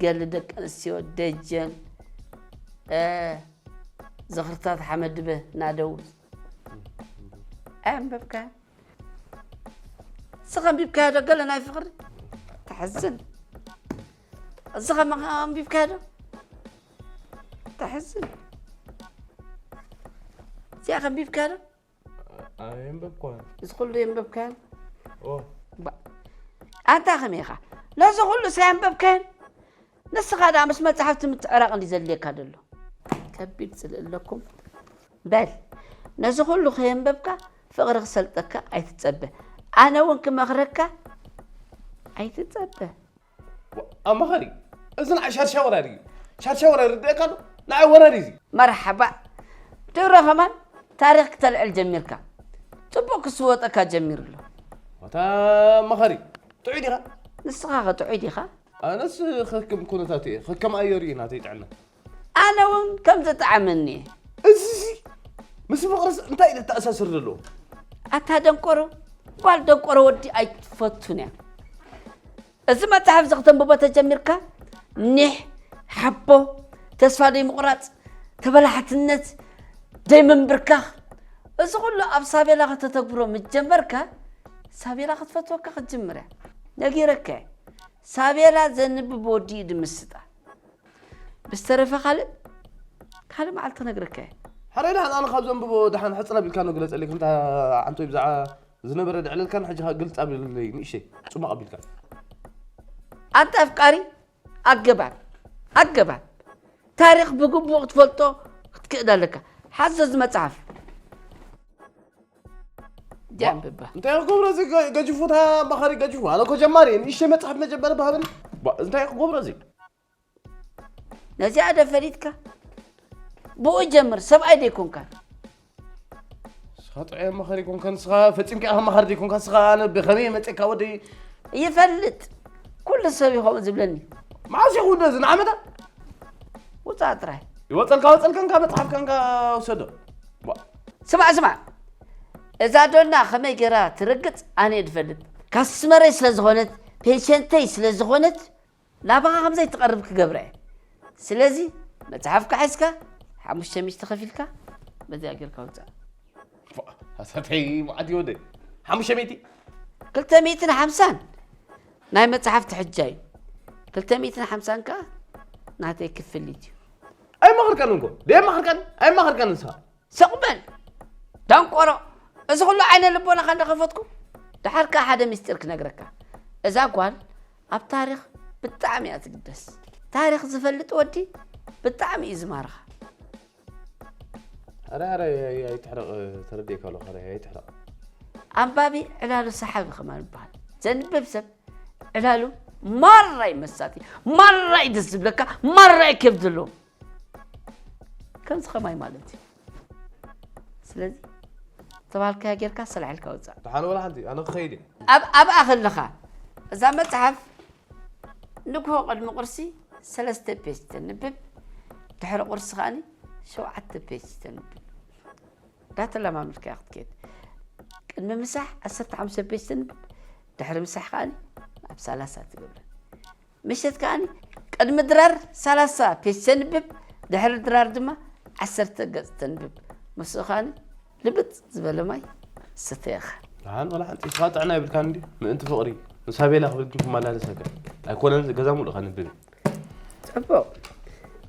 ገሊ ደቂ ኣንስትዮ ደጀን፣ እ፣ ዝኽርታት ሓመድበ ናደው። ኣየንበብካን? እስኻ ኣንቢብካዮ ዶ ገለ ናይ ፍቕሪ? ተሕዝን። እስኻ መ-፣ ኣንቢብካዮ ዶ? ተሕዝን። እዚኣ ከ ኣንቢብካዮ ዶ? ኣየንበብኳን። እዚ ኩሉ የንበብካን? ኦ። ባ-፣ ኣንታ ከመይ ኢኻ? ነዚ ኩሉ ሳየንበብካን? ንስኻ ደኣ ምስ መጻሕፍቲ ምትዕራቕ እንዲ ዘድልየካ ደሎ። ከቢድ ጽልኢ ኣለኩም። በል፣ ነዚ ኩሉ ከየንበብካ ፍቕሪ ክሰልጠካ ኣይትጸበ። ኣነ እውን ክመኽረካ ኣይትጸበ። ኣማኻሪ፣ እዚ ንዓይ ሻርሻ ወራሪ እዩ። ሻርሻ ወራሪ ርድእካ ኣሎ? ንዓይ ወራሪ እዚ። መርሓባ። ድሮ ከማን ታሪኽ ክተልዕል ጀሚርካ። ጽቡቕ ክስወጠካ ጀሚሩ ኣሎ። ዋታ ኣማኻሪ፣ ጥዑይ ዲኻ? ንስኻ ኸ ጥዑይ ዲኻ? ኣነስ ከከም ኩነታቱ እየ። ከከም ኣየሩ እዩ ናተይ ጥዕና። ኣነ እውን ከም ዝጠዓመኒ እየ። እዚ ምስ ፍቕርስ እንታይ እዩ ዘተኣሳስር ዘለዎ? ኣታ ደንቆሮ፣ ጓል ደንቆሮ ወዲ ኣይትፈቱን እያ። እዚ መጽሓፍ እዚ ክተንብቦ ተጀሚርካ፣ ኒሕ፣ ሓቦ፣ ተስፋ ዘይምቑራጽ፣ ተበላሕትነት፣ ዘይምንብርካኽ፣ እዚ ኩሉ ኣብ ሳቤላ ከተተግብሮ ምስ ጀመርካ፣ ሳቤላ ክትፈትወካ ክትጅምር እያ። ነጊረካ እየ። ሳቤላ ዘንብብ ወዲ እዩ ድምስጣ። ብዝተረፈ ካልእ፣ ካልእ መዓልቲ ክነግረካ እየ። ሕራይ ደሓን ኣነ ካብ ዘንብቦ ደሓን ሕጽር ኣቢልካ ንግለጸለይ። ከምታ ዓንቶይ ብዛዕባ ዝነበረ ድዕለልካን ሕጂ ግልጽ ኣቢለለይ ንእሽተይ ጽማቕ ኣቢልካ። ኣንታ ኣፍቃሪ፣ ኣገባብ፣ ኣገባብ። ታሪኽ ብግቡእ ክትፈልጦ ክትክእል ኣለካ። ሓዞ እዚ መጽሓፍ። ዲኣ ኣንብባ። እንታይ ክገብሮ እዚ ገ-፣ ገጅፉታ ኣማኻሪ ገጅፉ? ኣነ እኮ ጀማሪ እየ። ንእሽተይ መጽሓፍ መጀመሪ ብሃበኒ። ባ-፣ እንታይ ክገብሮ እዚ? ነዚኣ ዶ ፈሊጥካ? ብኡ ጀምር፣ ሰብኣይ ዶ ኣይኮንካን? ንስኻ ጥዑይ ኣማኻሪ ኮንካ፣ ንስኻ ፈጺምካ ኢኻ ኣማኻሪ ዘይኮንካ፣ ንስኻ ኣነ ብኸመይ መጺእካ ወደይ? ይፈልጥ። ኩሉ ሰብ እዩ ከምኡ ዝብለኒ። መዓስ ኢኹ እንደዚ ንዓመታ? ውጻእ ጥራይ። ይወጸልካ፣ ወጸልካ፣ እንካ መጽሓፍካ እንካ ውሰዶ። ዋ። ስማዕ፣ ስማዕ። እዛ ዶና ከመይ ገይራ ትርግጽ ኣነ እየ ዝፈልጥ። ካስትመረይ ስለ ዝኾነት፣ ፔሸንተይ ስለ ዝኾነት፣ ናባኻ ከም ዘይትቐርብ ክገብራ እየ። ስለዚ መጽሓፍካ ሒዝካ፣ ሓሙሽተ ሚእቲ ከፊልካ፣ በዚኣ ጌርካ ውጻእ። ፎእ፣ ኣሳተይ መዓት ይወደ። ሓሙሽተ ሚእቲ? ክልተ ሚእትን ሓምሳን ናይ መጽሓፍ ትሕጃ እዩ። ክልተ ሚእትን ሓምሳን ከኣ ናተይ ክፍሊት እዩ። ኣይመኸርከን እንኮ። ደየመኸርከን? ኣይመኸርከን ንስኻ። ስቕ በል ደንቆሮ። እዚ ኩሉ ዓይነ ልቦናኻ እንዳኸፈትኩ፣ ደሓር ከኣ ሓደ ምስጢር ክነግረካ። እዛ ጓል ኣብ ታሪኽ ብጣዕሚ እያ ትግደስ። ታሪኽ ዝፈልጥ ወዲ ብጣዕሚ እዩ ዝማርኻ። ኣረ፣ ኣረ፣ ኣይ-፣ ኣይትሕረቕ፣ ተረዲእካ ኣለኹ፣ ኣረ፣ ኣይትሕረቕ። ኣንባቢ ዕላሉ ሰሓቢ ከማን ይበሃል። ዘንብብ ሰብ ዕላሉ ማራ እዩ መሳጢ፣ ማራ እዩ ደስ ዝብለካ፣ ማራ እዩ ከብዲ ኣለዎ። ከምዚ ከማይ ማለት እዩ። ስለዚ ዝተባሃልካዮ ጌርካ ሰላሕ ኢልካ ውጻእ። ደሓን ወላ ሓንቲ፣ ኣነ ክኸይድ እየ። ኣብ-፣ ኣብኣ ከለኻ እዛ መጽሓፍ ንግሆ ቅድሚ ቁርሲ ሰለስተ ፔጅ ተንብብ፣ ድሕሪ ቁርሲ ከኣኒ ሸውዓተ ፔጅ ተንብብ። እንዳተለማመድካ እያ ክትከይድ። ቅድሚ ምሳሕ ዓሰርተ ሓሙሽተ ፔጅ ተንብብ፣ ድሕሪ ምሳሕ ከኣኒ ናብ ሰላሳ ትገብረን። ምሸት ከኣኒ ቅድሚ ድራር ሰላሳ ፔጅ ተንብብ፣ ድሕሪ ድራር ድማ ዓሰርተ ገጽ ተንብብ። ምስኡ ከኣኒ ልብጥ ዝበለ ማይ ስተየኻ። ደሓን ወላ ሓንቲ፣ ንስኻ ጥዕና የብልካን እንዲ፣ ምእንቲ ፍቕሪ ንሳቤላ ክብል ግን ክመላለሰካ ኣይኮነን፣ ገዛ ሙሉእ ከንብብ። ጽቡቕ።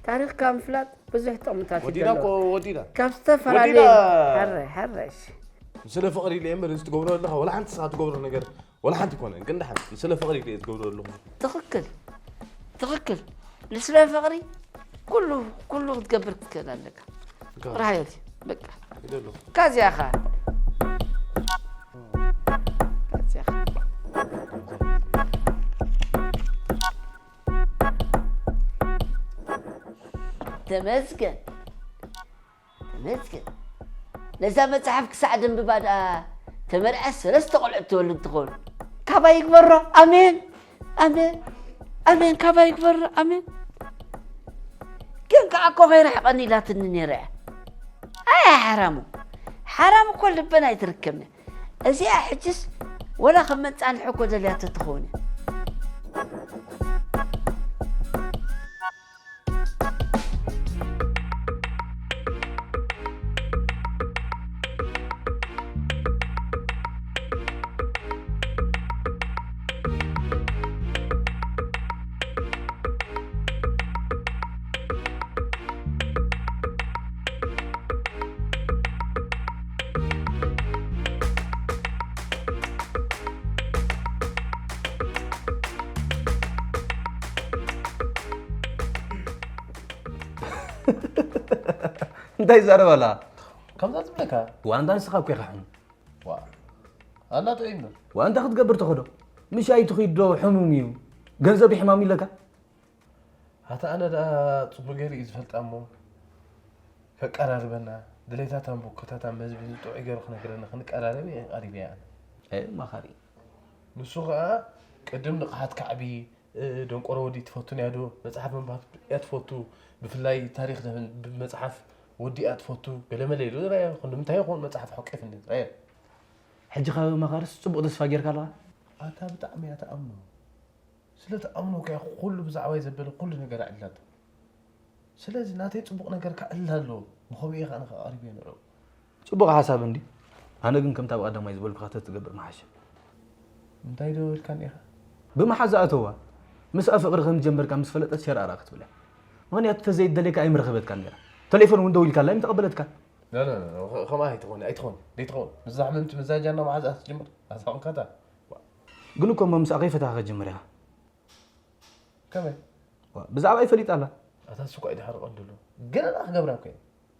ታሪኽካ ምፍላጥ ብዙሕ ጥቕምታት እዩ ወዲና ዘለዎ። እኮ፣ ወዲና። ካብ ዝተፈላለየ ወዲና። ሕራይ፣ ሕራይ፣ እሺ። ስለ ፍቕሪ ኢለ እምበር፣ እዚ ትገብሮ ዘለኻ፣ ወላ ሓንቲ ንስኻ ትገብሮ ነገር፣ ወላ ሓንቲ ኣይኮነን። ግን ደሓን፣ ስለ ፍቕሪ ኢለ እየ ዝገብሮ ዘለኹ። ትኽክል፣ ትኽክል። ንስለ ፍቕሪ ኩሉ፣ ኩሉ ክትገብር ክትክእል ኣለካ። ፍቕሪ ሓየት እዩ፣ በቃ። ይደሎ። ካዚያኻ። ካዚያኻ። ተመስገን። ተመስገን። ነዛ መጽሓፍ ክሳዕ ደንብባ ደኣ ተመርዐ ሰለስተ ቆልዑ ትወልድ ትኸውን። ካባይ ይግበሮ። ኣሜን። ኣሜን። ኣሜን። ካባይ ይግበሮ። ኣሜን። ግን ከኣ እኮ ከይርሕቐኒ ኢላትኒ ነይራ እያ። ኣያ ሓራሙ። ሓራም እኮ ልበን ኣይትርከብን። እዚኣ ሕጅስ ወላ ከም መጻንሒ እኮ ደልያቶ ትኸውን እያ። እንታይ ይዛረብ ኣላ? ከምዛ ትብለካ። ዋንታ ንስኻ እኮ ኢኻ ሕሙም። ዋ። ኣላ ጥዒምና። ዋንታ ክትገብር ተኸዶ? ምሽ ኣይትኺድ ዶ ሕሙም እዩ? ገንዘብ ይሕማም ኢለካ? ኣታ ኣነ ደኣ ጽቡቕ ገይሩ እዩ ዝፈልጣ እሞ፣ ከቀራርበና፣ ድሌታታን ቦኮታታን መዝቢዙ ጥዑይ ገይሩ ክነግረና ክንቀራረብ እየ ቀሪበያ ኣነ። ኤ፣ መኻሪ። ንሱ ኸኣ ቅድም ንቕሓት ካዕቢ፣ እ፣ ደንቆሮ ወዲ ትፈቱ ነያ ዶ? መጽሓፍ ምንባብ እያ ትፈቱ፣ ብፍላይ ታሪኽ ዘ-፣ መጽሓፍ ወዲ እያ ትፈቱ፣ ገለመለ ኢሉ ረኣዮ። ክንዲ ምንታይ ይኸውን መጽሓፍ ሓቂፍኒ ረኣዮ። ሕጂ ካብ መኻርስ ጽቡቕ ተስፋ ጌርካ ኣለኻ? ኣታ ብጣዕሚ እያ ትኣምኖ። ስለ ትኣምኖ ከኣ ኩሉ ብዛዕባይ ዘበለ ኩሉ ነገር ኣዕሊላቶ። ስለዚ ናተይ ጽቡቕ ነገር ከዕልል ኣለዎ። ብኸምኡ እየ ከኣ ንኸኣ ቀሪበ ንዕኡ። ጽቡቕ ሓሳብ እንዲ። ኣነ ግን ከምታ ብቐዳማይ ዝበልኩኻ ተትገብር ምሓሸ። እንታይ ዶ ኢልካኒ ኢኻ? ብመሓዛ ኣተዋ። ምስኣ ፍቕሪ ከም ዝጀመርካ ምስ ፈለጠት ሸራራ ክትብላ። ምኽንያቱ ተዘይደልየካ ኣይምረኸበትካን ነይራ። ቴሌፎን እውን ደዊልካላ ኣይምተቐበለትካን። ላ፣ ላ፣ ላ፣ ኸ-፣ ኸምኣ ኣይትኾን፣ ኣይትኾን፣ ደይትኾን። ምስዛ ሕምምቲ፣ ምስዛ ጃና መሓዛ ክትጅምር፣ ኣታ ኸንካታ። ግን እኮ እሞ ምስኣ ከይፈታኻ ክትጅምር ኢኻ። ከመይ? ዋ፣ ብዛዕባይ ፈሊጣ ኣላ። ኣታ እሱ እኮ እዩ ድሓር ቀንድሉ። ገለ ደኣ ክገብራ እኮ እየ።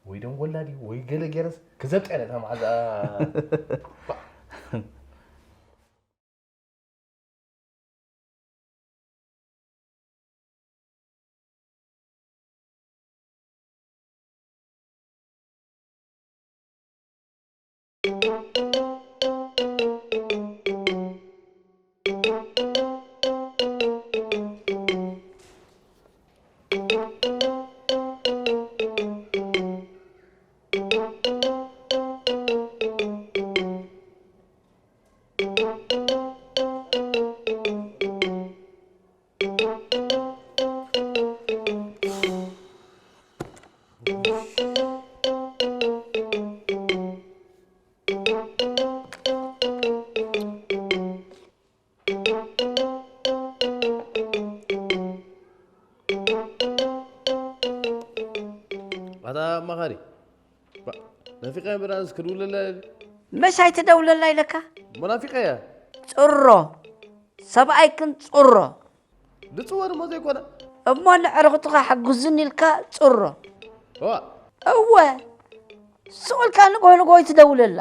ወይ ደንጎላ ድዩ፣ ወይ ገለ ገይረስ ክዘብጥ እያ ነታ መሓዛ። ባ። ኣታ ኣማኻሪ፣ ባ-፣ ናፊቐ እምበር ኣነስ ክድውለላ ኢለ። መሽ ኣይትደውለላ ኢለካ? እሞ ናፊቐ እያ። ጽሮ። ሰብኣይክን ጽሮ። ድጽወ ድሞ ዘይኮነ። እሞ ንዕርኽትኻ ሓግዙኒ ኢልካ ጽሮ። እዋ። እወ። ሱቕ ኢልካ ንግሆ ንግሆ ኣይትደውለላ።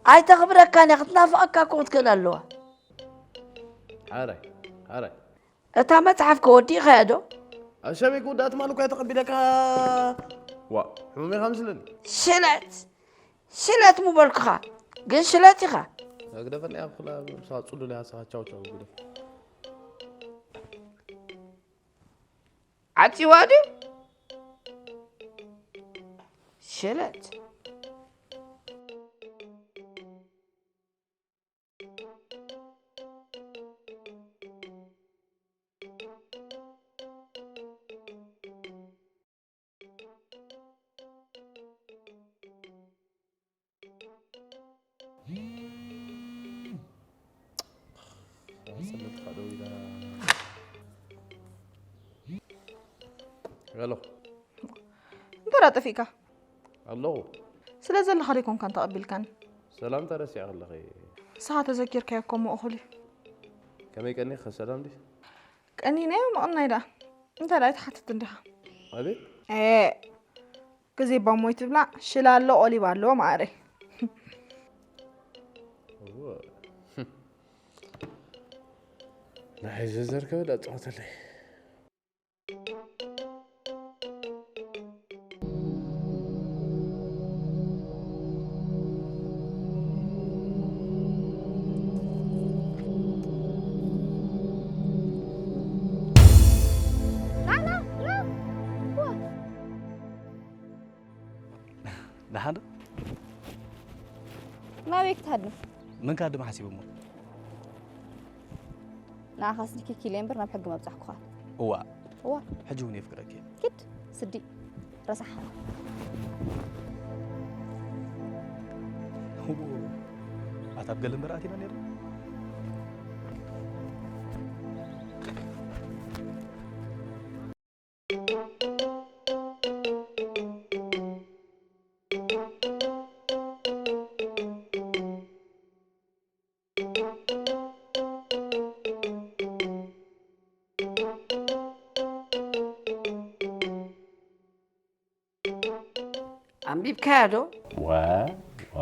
ኣይተኽብረካን እያ፣ ክትናፍቐካ እኮ ክትክእል ኣለዋ። ሓራይ፣ ሓራይ። እታ መጽሓፍ ከ ወዲእኻያ ዶ? ኣሸበይ ክውዳእ ትማል እኳ እየ ተቐቢለካ። ዋ፣ ሕሙም ኢኻ ምስለኒ። ሽለት! ሽለት ምበልኩኻ፣ ግን ሽለት ኢኻ። ግደፈኒ እያ፣ ብኩላ ምሳኻ ጽሉል እያ፣ ንስኻ ቻው ቻው ግደፍ። ዓጺዋ ድዩ? ሽለት። ሄሎ። እንተ ደኣ ጠፊእካ? ኣለኹ። ስለ ዘለኻ ዶ ኣይኮንካን ተቐቢልካኒ? ሰላምታ ረሲዐ ከለኺ። ንስኻ ተዘኪርካዮ እኮ እሞ እኹል እዩ። ከመይ ቀኒኺ? ሰላም ድዩ? ቀኒነ ምቕናይ ደኣ። እንታይ ደኣ ኣይትሓትትን ዲኻ? ኣቤት። ኤ፣ ግዜ ባሞይ ትብላ፣ ሽላ ኣሎ፣ ኦሊቭ ኣሎ፣ ማዕረይ። እወ። ናይ ዘዘርከበ ደኣ ጸወተለይ። ደሓን ዶ? ናበይ ክትሃድም? መን ክሃድም ሓሲቡ እሞ? ንዓኻስ ኪኪ ኢለ እምበር ናብ ሕጊ መብጻሕኩኻ። እዋ። እዋ። ሕጂ እውን የፍቅረኪ እየ። ኪድ፣ ስዲ፣ ረሳሕ። እዎ። ኣታ ኣብ ገለ እምበር ኣቲና ነይርና። ዶ? ዋ ዋ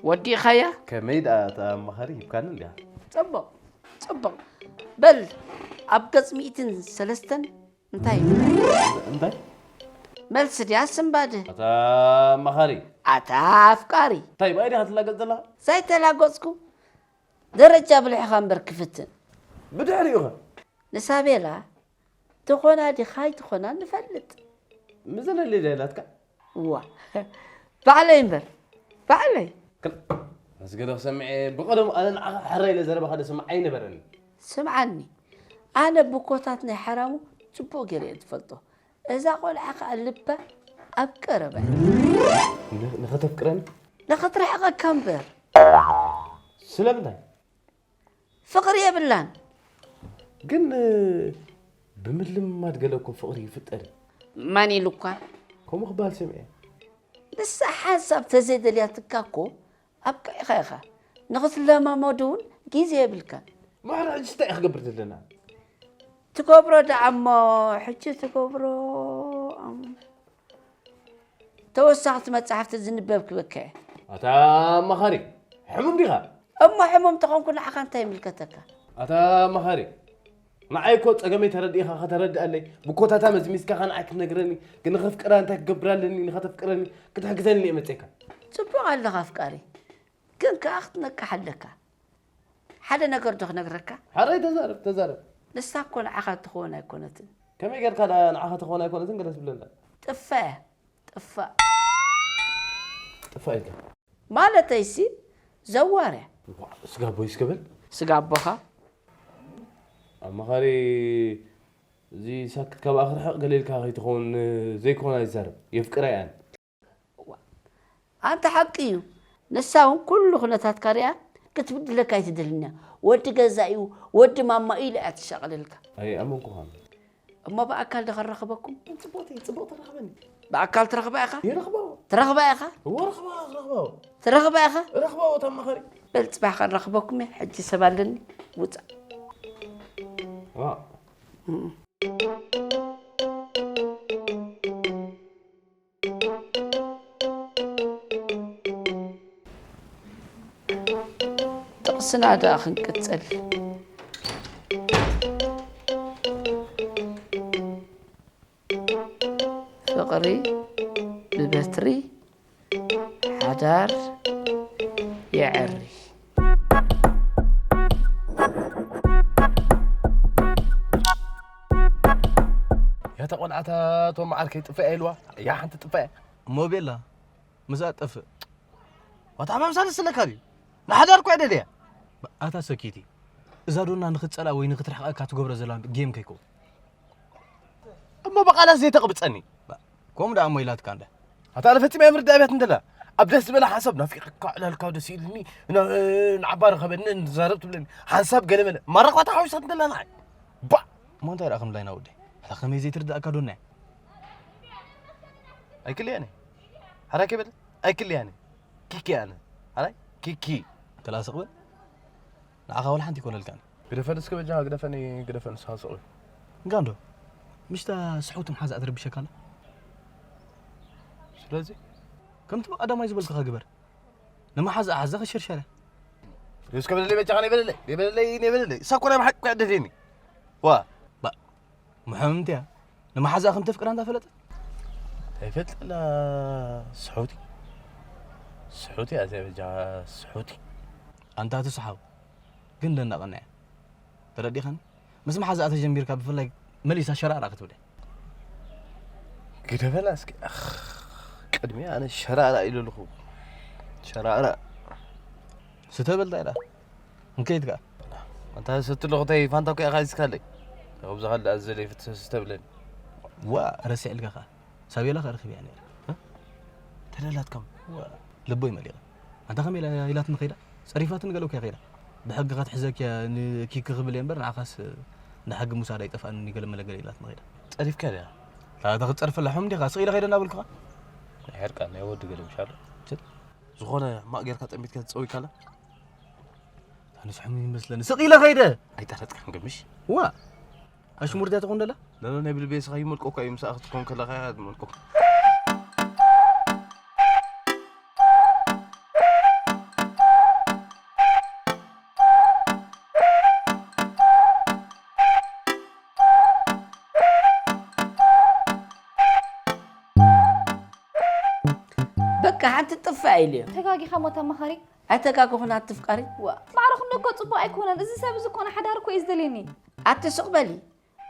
ወዲእኻያ? ከመይ ደኣ እታ ኣማኻሪ ሂብካኒ እንዲያ። ጽቡቕ ጽቡቕ። በል ኣብ ገጽ ሚእትን ሰለስተን እንታይ እዩ? እንታይ? መልሲ ድያ ስምባደ? እታ ኣማኻሪ ኣታ ኣፍቃሪ። እንታይ ባይ ዲኻ ትላገጽ ዘለኻ? ዘይተላገጽኩ ደረጃ ብልሕኻ እምበር ክፍትን። ብድሕሪኡ ኸ? ንሳቤላ ትኾና ዲኻ ኣይትኾና ንፈልጥ። ምዘለለይ ዳይላትካ እዋ ባዕለይ እምበር ባዕለይ መስገዶ ክሰምዐ ብቐደሙ ኣነ ንዓኻ ሕራይ ኢለ ዘረባኻ ደስምዓ ኣይነበረኒ ስምዓኒ ኣነ ብኮታት ናይ ሓራሙ ጽቡቕ ገይረ እየ ዝፈልጦ እዛ ቆልዓ ከኣ ልባ ኣብ ቀረባ እያ ንኸተፍቅረኒ ንኽትርሕቐካ እምበር ስለምንታይ ፍቕሪ የብላን ግን ብምልማድ ገለ እኮ ፍቕሪ ይፍጠር እዩ መን ኢሉኳ ከምኡ ክበሃል ሰሚዐ ንሳ ሓንሳብ ተዘይደልያትካ እኮ ኣብቂዕኻ ኢኻ ንኽትለማመዱ እውን ግዜ የብልካን ማዕረ ሕጂ እንታይ ክገብር ዘለና ትገብሮ ደኣ እሞ ሕጂ ትገብሮ እም፣ ተወሳኽቲ መጻሕፍቲ ዝንበብ ክበከ ኣታ ኣማኻሪ ሕሙም ዲኻ እሞ ሕሙም ተኾንኩ ንዓኻ እንታይ ይምልከተካ ኣታ ኣማኻሪ ንዓይ እኮ ጸገመይ ተረዲእኻ ከተረድኣለይ ብኮታታ መዝሚዝካ ኸ ንዓይ ክትነግረኒ ግን ንኸፍቅራ እንታይ ክገብር ኣለኒ ንኸተፍቅረኒ ክትሕግዘኒ እየ መጸካ ጽቡቕ ኣለኻ ኣፍቃሪ ግን ከኣ ክትነቅሕ ኣለካ ሓደ ነገር ዶ ክነግረካ ሓራይ ተዛረብ ተዛረብ ንሳ እኮ ንዓኻ ትኸውን ኣይኮነትን ከመይ ጌርካ ደኣ ንዓኻ ትኸውን ኣይኮነትን ገለ ትብለና ጥፋእ ጥፋእ ጥፋእ ኢልካ ማለተይሲ ዘዋርያ ስጋ ቦይ እስከ በል ስጋ ኣቦኻ ኣማኻሪ እዚ ሳክት ካብ ኣኽርሕቕ ገለ ኢልካ ከይትኸውን ዘይኮነ ኣይዛረብ የፍቅራ እያን ኣንተ ሓቂ እዩ ንሳ እውን ኩሉ ኩነታትካ ሪኣ ክትብድለካ ኣይትደልንያ ወዲ ገዛ እዩ ወዲ ማማ እዩ ኢላ እያ ትሻቐለልካ ኣይኣመንኩኻን እሞ ብኣካል ዶ ከራኽበኩም ጽቡቕቲ ጽቡቕ ተራኽበኒ ብኣካል ትረኽባ ኢኻ ይረኽባ ትረኽባ ኢኻ እዎ ረኽባ ረኽባ ትረኽባ ኢኻ ረኽባ እታ ኣማኻሪ በል ጽባሕ ከራኽበኩም እየ ሕጂ ሰብ ኣለኒ ውፃእ ዋ ጥቕስና ደኣ ክንቅጽል ፍቕሪ ብበትሪ ሓዳር የዐሪ ያታ ቆልዓታ እቶም መዓር ከይጥፋእ ኢልዋ እያ ሓንቲ ጥፋእ እሞ ቤላ ምስኣ ጠፍእ ዋታ ሕማም ሳልስ ስለካ ድዩ ንሓዳር እኳ ደልያ ኣታ ሰኪቲ እዛ ዶና ንክትፀላ ወይ ንክትርሕቀካ ትገብሮ ዘላ ጌም ከይከው እሞ ብቓላት ዘይተቕብፀኒ ከምኡ ደኣ እሞ ኢላትካ እንዳ ኣታ ኣነ ፈፂመ ምርዳእ ብያት እንተላ ኣብ ደስ ዝበለ ሓንሳብ ናፊቕካ ዕላልካ ደስ ኢልኒ ንዓባ ርኸበኒ ንዛረብ ትብለኒ ሓንሳብ ገለመለ ማረኳታ ሓዊሳት እንተላ ንዓይ ባ እሞ እንታይ ደኣ ከምላይ ናውደ ኣታ ከመይ ዘይትርዳእካ ዶና ኣይክልያኒ ሓራይ ከይበለ ኣይክልያኒ ኪኪ ኣነ ሓራይ ኪኪ ከላስቕ በል ንዓኻ ወላ ሓንቲ ይኮነልካን ግደፈን እስከ በጃኻ ግደፈኒ ግደፈን ንስኻ ስቕ እንጋንዶ ምሽታ ስሑት መሓዛኣ ትርብሸካ ኣላ ስለዚ ከምቲ ብቐዳማይ ዝበልኩኻ ግበር ንመሓዛኣ ሓዛ ከሸርሸረ እስከ በለለይ በጃኻ ነይበለለይ ነይበለለይ ነይበለለይ እሳ ኮና ብሓቂ ደልየኒ ዋ ምሕምምቲ እያ ንመሓዛኣ ከም ተፍቅራ እንዳፈለጠት ኣይፈልጥላ ስሑቲ ስሑቲ እያ እዚኣ በጃኻ ስሑቲ ኣንታ እቲ ሰሓው ግን ደናቕና እያ ተረዲኻኒ ምስ መሓዛኣ ተጀሚርካ ብፍላይ መሊሳ ሸራራ ክትብለ ግደፈላ እስኪ ቅድሚ ኣነ ሸራራ ኢሉ ኣለኹ ሸራራ ስተበልታ ኢላ እንከይት ከኣ ኣንታ ሰቲ ኣለኹ እንታይ ፋንታ እኮ ኢኻ ሒዝካለይ ካብዚ ካልእ ኣዘለ ይፍትሰ ስተብለኒ ዋ ረሲዕልካ ከኣ ሳቤላ ከኣ ረኺበያ ነይረ ተደላትካ ልቦይ መሊቐ ኣንታ ከመይ ኢላ ኢላትኒ ከይዳ ጸሪፋትኒ ገለ እኮ ከይዳ ብሕጊ ክትሕዘኪ ንኪኪ ክብል እየ እምበር ንዓኻስ እንዳ ሕጊ ሙሳድ ኣይጠፍኣንን ገለ መለ ገለ ኢላትኒ ከይዳ ጸሪፍካ ድያ እታ ክትጸርፈላ ሕም ዲኻ ስቕ ኢለ ከይደ እናበልኩኻ ናይ ሕርቃን ናይ ወዲ ገለ ምሻሎ ዝኾነ ማቕ ጌርካ ጠሚትካ ትጸዊካላ ኣነስ ሕሙም ይመስለኒ ስቕ ኢለ ከይደ ኣይጠረጥካን ግምሽ ዋ ኣሽሙር ድያ ትኾን ደላ ለሎ ናይ ብልቤ ስኻ ይመልቆ እኳ እዩ ምሳኣ ክትኮን ከለኻ እያ ዝመልቆ ሓንቲ ጥፋ ኢልዮ። ተጋጊኻ ሞታ መኻሪ? ኣይተጋገኹን ኣትፍቃሪ። ዋ፣ ማዕረ ክንዶ እኮ ጽቡቕ ኣይኮነን። እዚ ሰብ እዚ እኮ ንሓዳር እኮ እዩ ዝደልየኒ። ኣቲ ስቕ በሊ።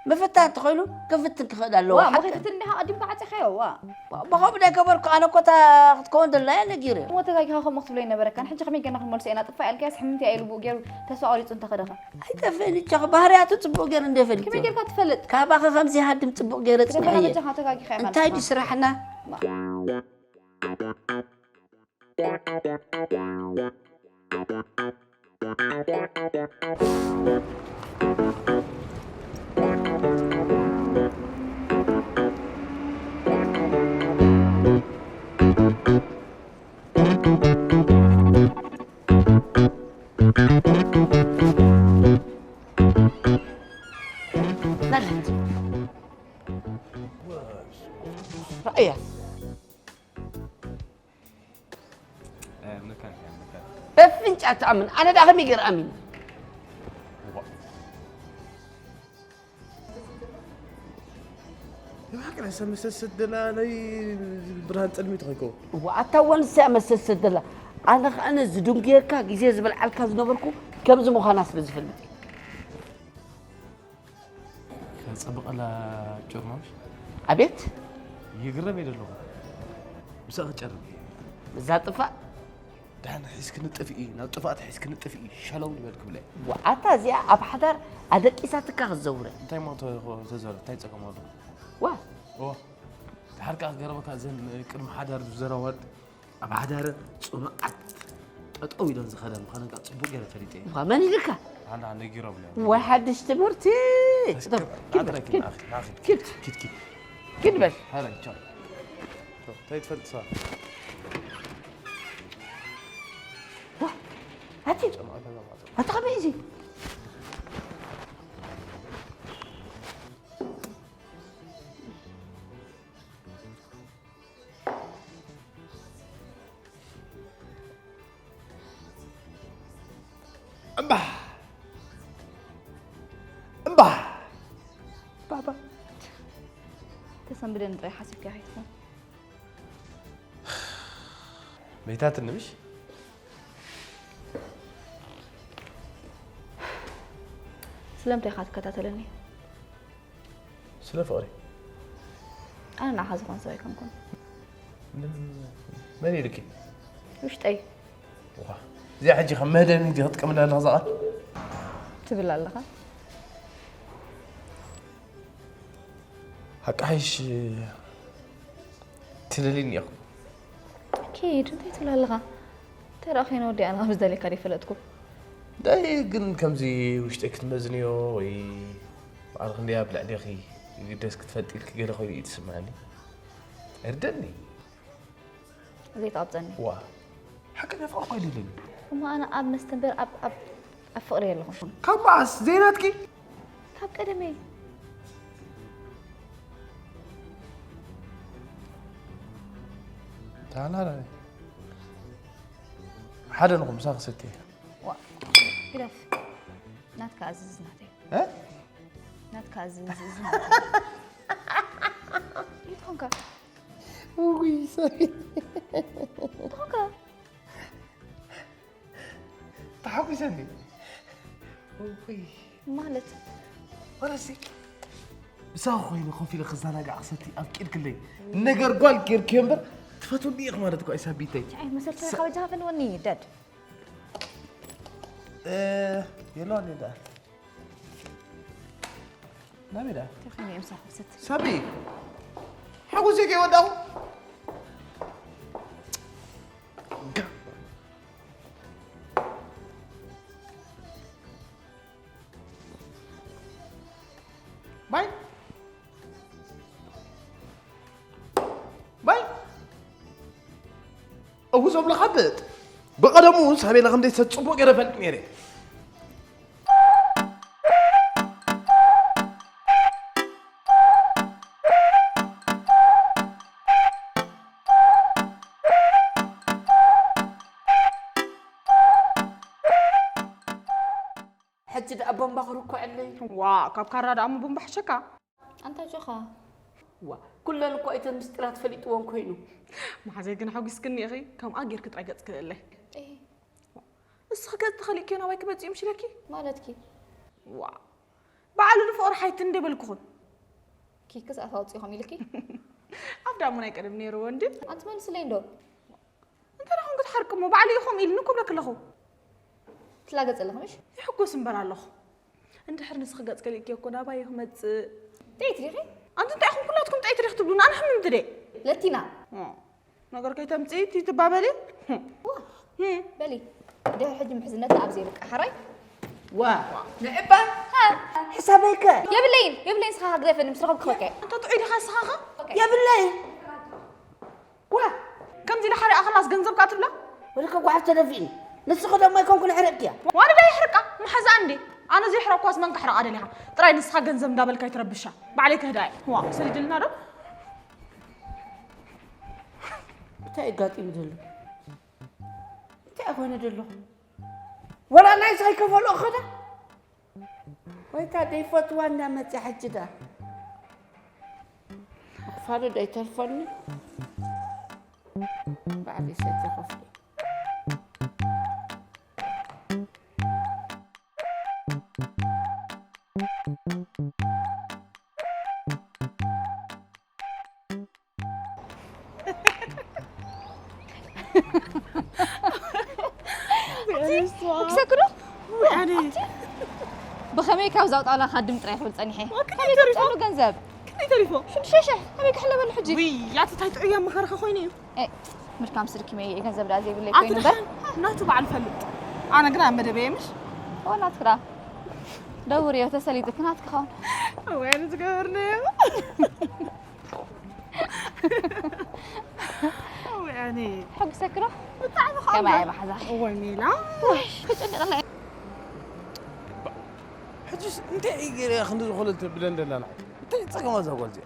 ምፍታን እንተኾይኑ ክፍትን ክኽእል ኣለዎ። ዋ፣ ሓቂ። መኺፍትን እንዲኻ ቀዲምካ ዓጺኻዮ፣ ዋ። ብ-፣ ብኸምኡ ናይ ገበርኩ ኣነ እኮ እታ ክትከውን ደላየ ነጊረ። እሞ ተጋጊኻ ከምኡ ክትብሎ ኣይነበረካን። ሕጂ ከመይ ጌርና ክንመልሶ ኢና? ጥፋ ኢልካዮስ ሕምምቲ እየ ኢሉ ብኡ ገይሩ ተስፋ ቆሪጹ እንተኸደኸ? ኣይጠፍእን እቻ፣ ባህርያቱ ጽቡቕ ገይሩ እንደ ፈልጥ ከመይ እዩ። ጌርካ ትፈልጥ? ካባኸ ከምዚ ሃድም ጽቡቕ ገይረ ግደፈና ጽንሐየ። በጃኻ፣ ተጋጊኻ ኢኻ እንታይ ንስኻ። ድዩ ስራሕና? ማ- ማለት። ራእያ። እ፣ እምነካ እንታይ እምነካ? በፍንጫ ትኣምን። ኣነ ደኣ ከመይ ገይረ ኣሚነ? እዋ። ብሓቂ ናይ ሰብ መሰሰት ደላ ናይ ብርሃን ጸልሚት ኾይኮ። እዋ፣ ኣታ እዋ ንሳ እያ መሰሰት ደላ። ኣነ ኸኣ ነዚ ድንጉየካ ግዜ ዝበልዓልካ ዝነበርኩ ከምዚ ምዃና ስለ ዝፈልጥ እየ። ከጸብቐላ ጭርማምሽ? ኣቤት? ይግረም እየ ዘለኹ። ምሳኻ ክጨርም እየ። እዛ ጥፋእ? ደሓን ሒዝክኒ ጥፍኢ፣ ናብ ጥፍኣት ሒዝክኒ ጥፍኢ፣ ሸለው ንበል ክብለ። ዋኣታ እዚኣ ኣብ ሓዳር ኣደቂሳትካ ክትዘውረ። እንታይ እሞ ተ-፣ ተዘውረ? እንታይ ጸገም ኣሎ? ዋ። እዋ። ድሓር ከኣ ክገርመካ እዘን ቅድሚ ሓዳር ዝዘራወድ ኣብ ሓዳረ ጽኑዓት ጠጠው ኢለን ዝኸዳ ምዃነን ከኣ ጽቡቕ ገይረ ፈሊጠ እየ። እኳ መን ኢልካ? ኣና ነጊሮም እዮም። ወይ ሓድሽ ትምህርቲ። እስኪ ጥብ፣ ኪድ በል፣ ኣጥረኪ ኪድ፣ ናኺ፣ ናኺ። ኪድ። ኪድ፣ ኪድ። ኪድ በል። ሃላ፣ ቻው። ቻው። እንታይ ትፈልጥ ሰባት? ዋ፣ ኣቲ፣ ጨማ፣ ጨማ፣ ጨማ። ኣቲ ከመይ እዚ? እምባ! እምባ! ባባ! ተሰንብደኒ ጥራይ ሓሲብካ ከይትኾን። መይታትኒ ምሽ? ስለምንታይ ኢኻ ትከታተለኒ? ስለ ፍቕሪ። ኣነ ንዓኻ ዝኾን ሰብ ኣይኮንኩን። ምን፣ መን ኢልኪ? ውሽጠይ። ዋ፣ እዚኣ ሕጂ ከም መህደሚ እንዲ ክትጥቀምላ ኣለኻ እዛ ቃል? ትብል ኣለኻ? ሓቂ ሓይሽ ትደልይኒ ኢኹ። ኪድ፣ እንታይ ትብል ኣለኻ? እንታይ ደኣ ኮይነ ወዲ ኣነ ከም ዝደልየካ ደይፈለጥኩ። እንታይ ግን ከምዚ ውሽጠይ ክትመዝንዮ ወይ ባዕልኺ እንድያ ኣብ ልዕሌኺ ይግደስ ክትፈልጢ ኢልኪ ገለ ኮይኑ እዩ ትስምዓኒ። እርደኒ። ዘይትቐብጸኒ። ዋ፣ ሓቀኛ ፍቕሪ እኮ የድልየኒ። እሞ ኣነ ኣብ መስተ እምበር ኣብ፣ ኣብ፣ ኣብ ፍቕሪ የለኹን። ካብ መዓስ? ዘይናትኪ? ካብ ቀደመይ። ታናራ። ሓደ ንኹም ምሳኺ ሰትየ። ዋ፣ ግደፍ። ናትካ ኣዝዝ ናተይ። እ? ናትካ ኣዝዝ፣ እዚ ናተይ። እንታይ ኾንካ? ውይ፣ ሶሪ። እንታይ ኾንካ? ተሓጒሰ እንዴ? ውይ። ማለት? ወረሲ። ምሳኺ ኮይነ ኮፍ ኢለ ክዘናጋዕ ክሰቲ ኣፍቂድክለይ። ነገር ጓል ጌርክዮ እምበር ትፈትውኒ ኢኺ ማለት እኮ እዩ ሳቢተይ። ኣይ፣ መሰልካ ሳ- ካብ ጃሃ ፈንወኒ፣ ደድ። እ፣ የለዋን እንዳ። ናበይ ደኣ? እንታይ ኾይኑ እዮም ሳኽሰት? ሳቢ፣ ሓጎሰይ ከይወዳኹ። ባይ። ባይ። እው ዘብለኻ ብጥ። ብቐደሙ ሳቤላ ክንደይ ሰብ ጽቡቕ ገይረ ፈልጥ ነይረ። ሕጂ ደኣ ቦምባ ክርኩዐለይ። ዋ፣ ካብ ካራ ደኣ እሞ ቦምባ ሕሸካ። ኣንታ ጆኻ። ዋ፣ ኩለን እኮ እተን ምስጢራት ፈሊጥወን ኮይኑ። መሓዘይ ግን ሓጒስክኒ ኢኺ፣ ከምኣ ጌርኪ ጥራይ ገጽ ክልእለይ። እይ። እስኺ ገጽ ተኸሊእክዮ ናባይ ክመጽእ እዩ ምሽ ኢለኪ? ማለትኪ? ዋ፣ በዓሉ ንፍቕሪ ሓይቲ እንደ በልኩኹም። ኬክስ ኣፋውፂኹም ኢልኪ? ኣብ ዳሞ ናይ ቀደም ነይርዎ እንዲ። ኣንቲ መልስለይ እንዶ። እንተ ደኹም ክትሓርቅሞ ባዕሉ ኢኹም ኢልኒ እኮ ብለኪ ኣለኹ። ትላገጽ ኣለኹ ምሽ? ይሕጎስ እምበር ኣለኹ። እንድሕር ንስኺ ገጽ ከሊእክዮ እኮ ናባይ ክመጽእ። ጥዒት ዲኺ? ኣንቲ እንታይ ኢኹም ኩላትኩም ጥዒት ዲኺ ትብሉኒ? ኣነ ሕምምቲ ድየ? ለቲና። ኦ፣ ነገር ከይተምጽኢ እቲ ትባበሊ? ዋ፣ በሊ። ድሕሪ ሕጂ ምሕዝነት ኣብ ዘይብቃ ሓራይ? ዋ፣ ንዕባ። ሃ። ሕሳበይ ከ? የብለይን፣ የብለይን፣ ንስኻ ግደፈኒ፣ ምስ ረኸብኩ ክበቅዕ። ኣንታ ጥዑይ ዲኻ ንስኻ ኸ? ኦኬ። የብለይን። ዋ፣ ከምዚ ኢለ ሓሪኣ ከላስ ገንዘብ ከኣ ትብላ? ወልከ ጓሓፍ ተደፊእኒ። ንስኺ ደሞ ኣይኮንኩን ኣሕሪቕክያ። ዋንዳ የሕርቃ፣ መሓዛ እንዴ? ኣነ ዘይሕረኳስ መን ከሕርቃ ደሊኻ? ጥራይ ንስኻ ገንዘብ እንዳበልካ ኣይትረብሻ። ባዕለይ ክህዳ እየ። ዋ፣ ሰሊድልና ዶ? እንታይ ኣጋጢሙ ዘሎ? እንታይ ኮነ ዘለኹ? ወላ ናይ ሳይከፈሎ ኸዳ? ወይታ ደይፈትዋ እንዳመጽያ ሕጂ ዳ? ምኽፋሉ ዶ ኣይተርፈኒ? ባዕለይ ሰትየ ከፍሎ። ክሰክሩ? ኣነ ብኸመይ ካብ ዛውጣላ ካድም ጥራይ ክብል ጸኒሐ። ከመይ ተሪፎ? ገንዘብ ክንደይ ተሪፎ? ሽዱሽተ ሽሕ ከመይ ክሕለበሉ ሕጂ? ውይ፣ ያቲ ታይ ጥዑያ መኸርኸ ኮይኑ እዩ። ምልካም ስልኪ መይ ገንዘብ ዳ ዘይብለይ ኮይኑ እምበር። ናቱ በዓል ፈልጥ። ኣነ ግን ኣብ መደበየ ምሽ? ኦ ናትክራ። ደውርዮ ተሰሊጥክ ናትክ ኸውን። ወይ ኣነ ዝገበርናዮ። ወይ ኣነ። ሕጉሰክሮ? ብጣዕሚ ከማይ ኸኣ። መሓዛ። ወይ ሜላ። ወይ ክጭንቅላ። ሕጅስ እንታይ እዩ ገይረ ክንዲ ዝኾነ ትብለን ደላና? እንታይ ጸገማ እዛ ጓል እዚኣ?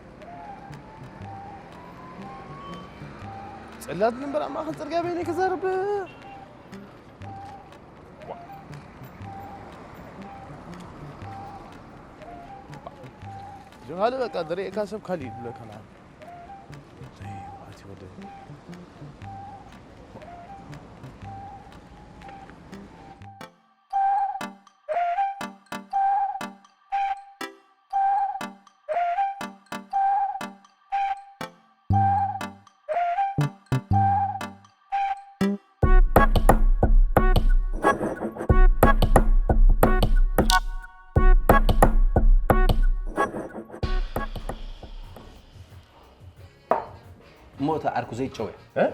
ጽላት ንበር ኣብ ማእከል ጽርግያ በይነይ ክዛረብ? ጀሃሊ በቃ ዝርእየካ ሰብ ካልእ እዩ ዝብለካ ንዓኻ። ኣቲ ወደ እሞ እታ ዓርኩ ዘይጨውያ፣ እ?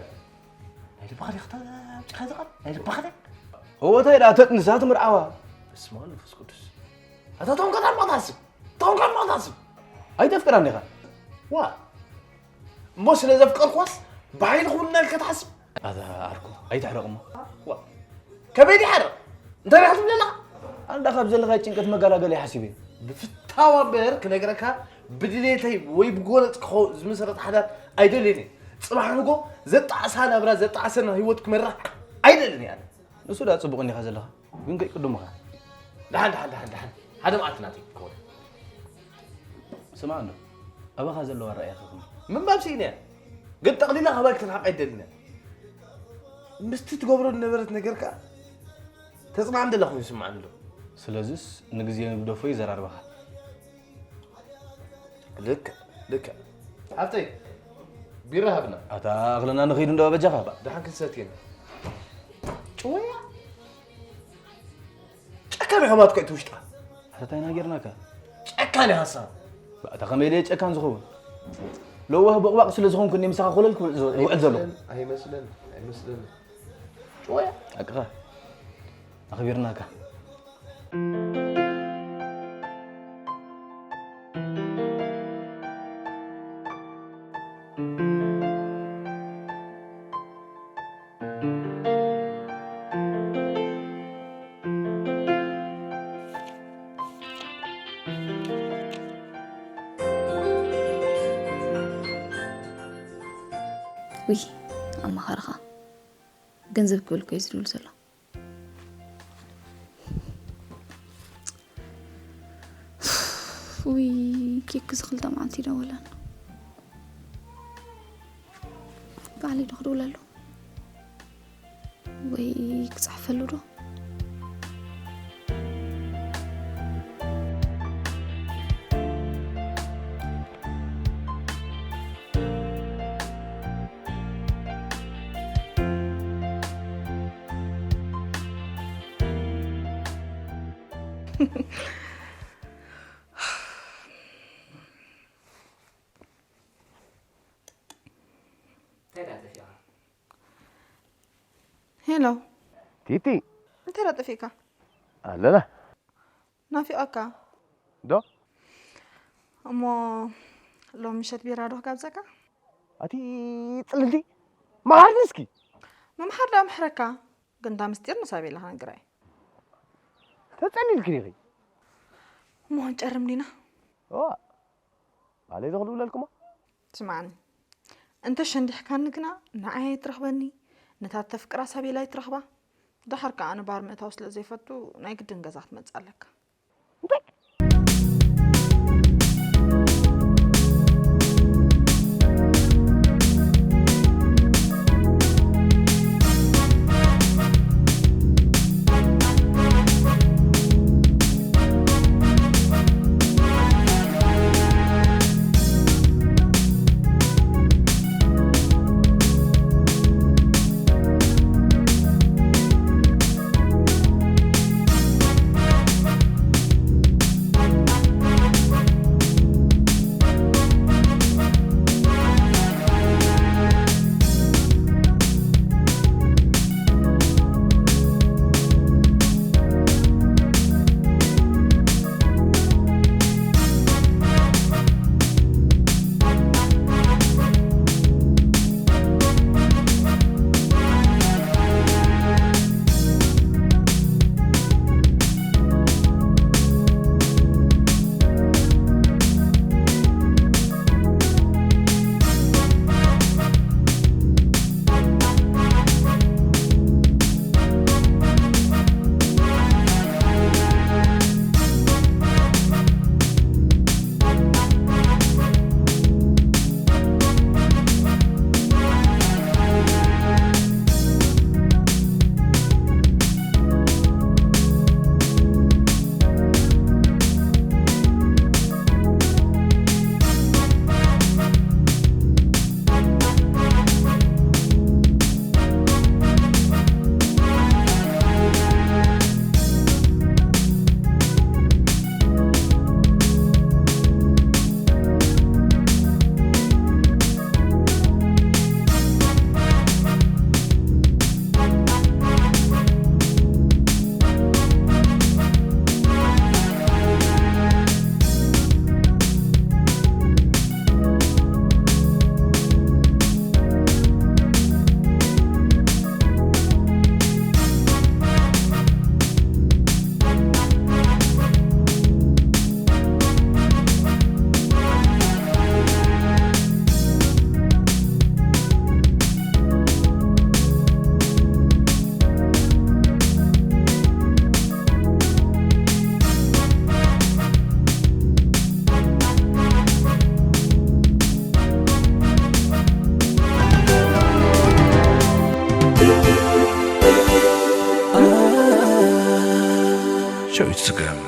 ናይ ልብኻ ዲኻ ተምጺኻ እዚ ቃል? ናይ ልብኻ ዲያ? እወ፣ እንታይ ደኣ ተጥንሳ ትምርዓዋ? በስመ ኣብ መንፈስ ቅዱስ። ኣታ ተውንካ ታርማ ታስብ። ተውንካ ታርማ ታስብ። ኣይተፍቅራን ኢኻ? ዋ። እሞ ስለ ዘፍቀርኳስ ብሓይሊ ክውንና ኢልካ ትሓስብ? ኣታ ዓርኩ፣ ኣይትሕረቕ እሞ። ዋ። ከመይ ድሓር? እንታይ ኢኻ ትብለና? ኣንዳ ካብ ዘለኻዮ ጭንቀት መገላገሊ ሓሲበ። ብፍታዋ እምበር ክነግረካ ብድሌተይ ወይ ብጎነጽ ክኸው-፣ ዝምስረት ሓዳር ኣይደልየን እየ። ጽባሕ ንጎ ዘጣዕሳ ናብራ፣ ዘጣዕሰና ህይወት ክመርሕ ኣይደልን እየ ኣነ። ንሱ ደኣ ጽቡቕ እንዲኻ ዘለኻ፣ ግን ከይቅድሙኻ። ደሓን፣ ደሓን፣ ደሓን፣ ደሓን። ሓደ መዓልቲ ናተይ ክኸውን። ስማዕ እንዶ፣ ኣባኻ ዘለዋ ኣረኣእያ ትኽክል። ምንባብ ስኢነ እየ። ግን ጠቕሊላ ካባይ ክትርሕቕ ኣይደልን እየ። ምስቲ ትገብሮ ዝነበረት ነገር ከኣ ተጽናዕን ደላ ኮይኑ ይስምዓኒ ኣሎ። ስለዚስ ንግዜ ንግደፎ እዩ ዘራርባኻ። ልክዕ፣ ልክዕ። ሓፍተይ፣ ቢራ ሃብና። ኣታ ኣኽለና ንኸይድ እንዶ በጃኻ። ደሓን ክንሰትየን። ጭወያ። ጨካን ኢኻ ማለት እኮ እቲ ውሽጣ። ኣታ እንታይ ኢና ጌርናካ? ጨካን ኢኻ ንስኻ። ኣታ ከመይ ኢለ ጨካን ዝኸውን? ለዋህ ቦቕባቕ ስለ ዝኾንኩ እኔ ምሳኻ ኮለል ክብል ዝ-፣ ዝውዕል ዘለኹ። ኣይመስልን፣ ኣይመስልን፣ ኣይመስልን። ጭወያ። ሓቅኻ። ኣኽቢርናካ። ውይ፣ ኣማኻርኻ ገንዘብ ክብል እኮ እዩ ዝድውል ዘሎ። ውይ፣ ኬክ እዚ ክልተ መዓልቲ ይደወለን። ባዕለይ ዶ ክድውለሉ ወይ ክጽሕፈሉ ዶ? ሄሎ። ቲቲ። እንታይ ደኣ ጠፊእካ? ኣለና። ናፊቐካ። ዶ? እሞ ሎም ምሸት ቢራ ዶ ክጋብዘካ? ኣቲ ጽልልቲ፣ መሃርኒ እስኪ። ምምሓር ደኣ ምሕረካ፣ ግን እንዳ ምስጢር ንሳቤላ ክነግረይ። ተጸሊልኪ ዲኺ? እሞ ክንጨርም ዲና? እዋ፣ ባዕለይ ዶ ክድውለልኩማ? ስምዓኒ፣ እንተ ሸንዲሕካኒ ግና ንዓይ ኣይትረኽበኒ፣ ነታ ተፍቅራ ሳቤላ ኣይትረኽባ። ደሓር ከኣ ኣነ ባር ምእታው ስለ ዘይፈቱ ናይ ግድን ገዛ ክትመጽእ ኣለካ። እንታይ? ሸዊት ስገም።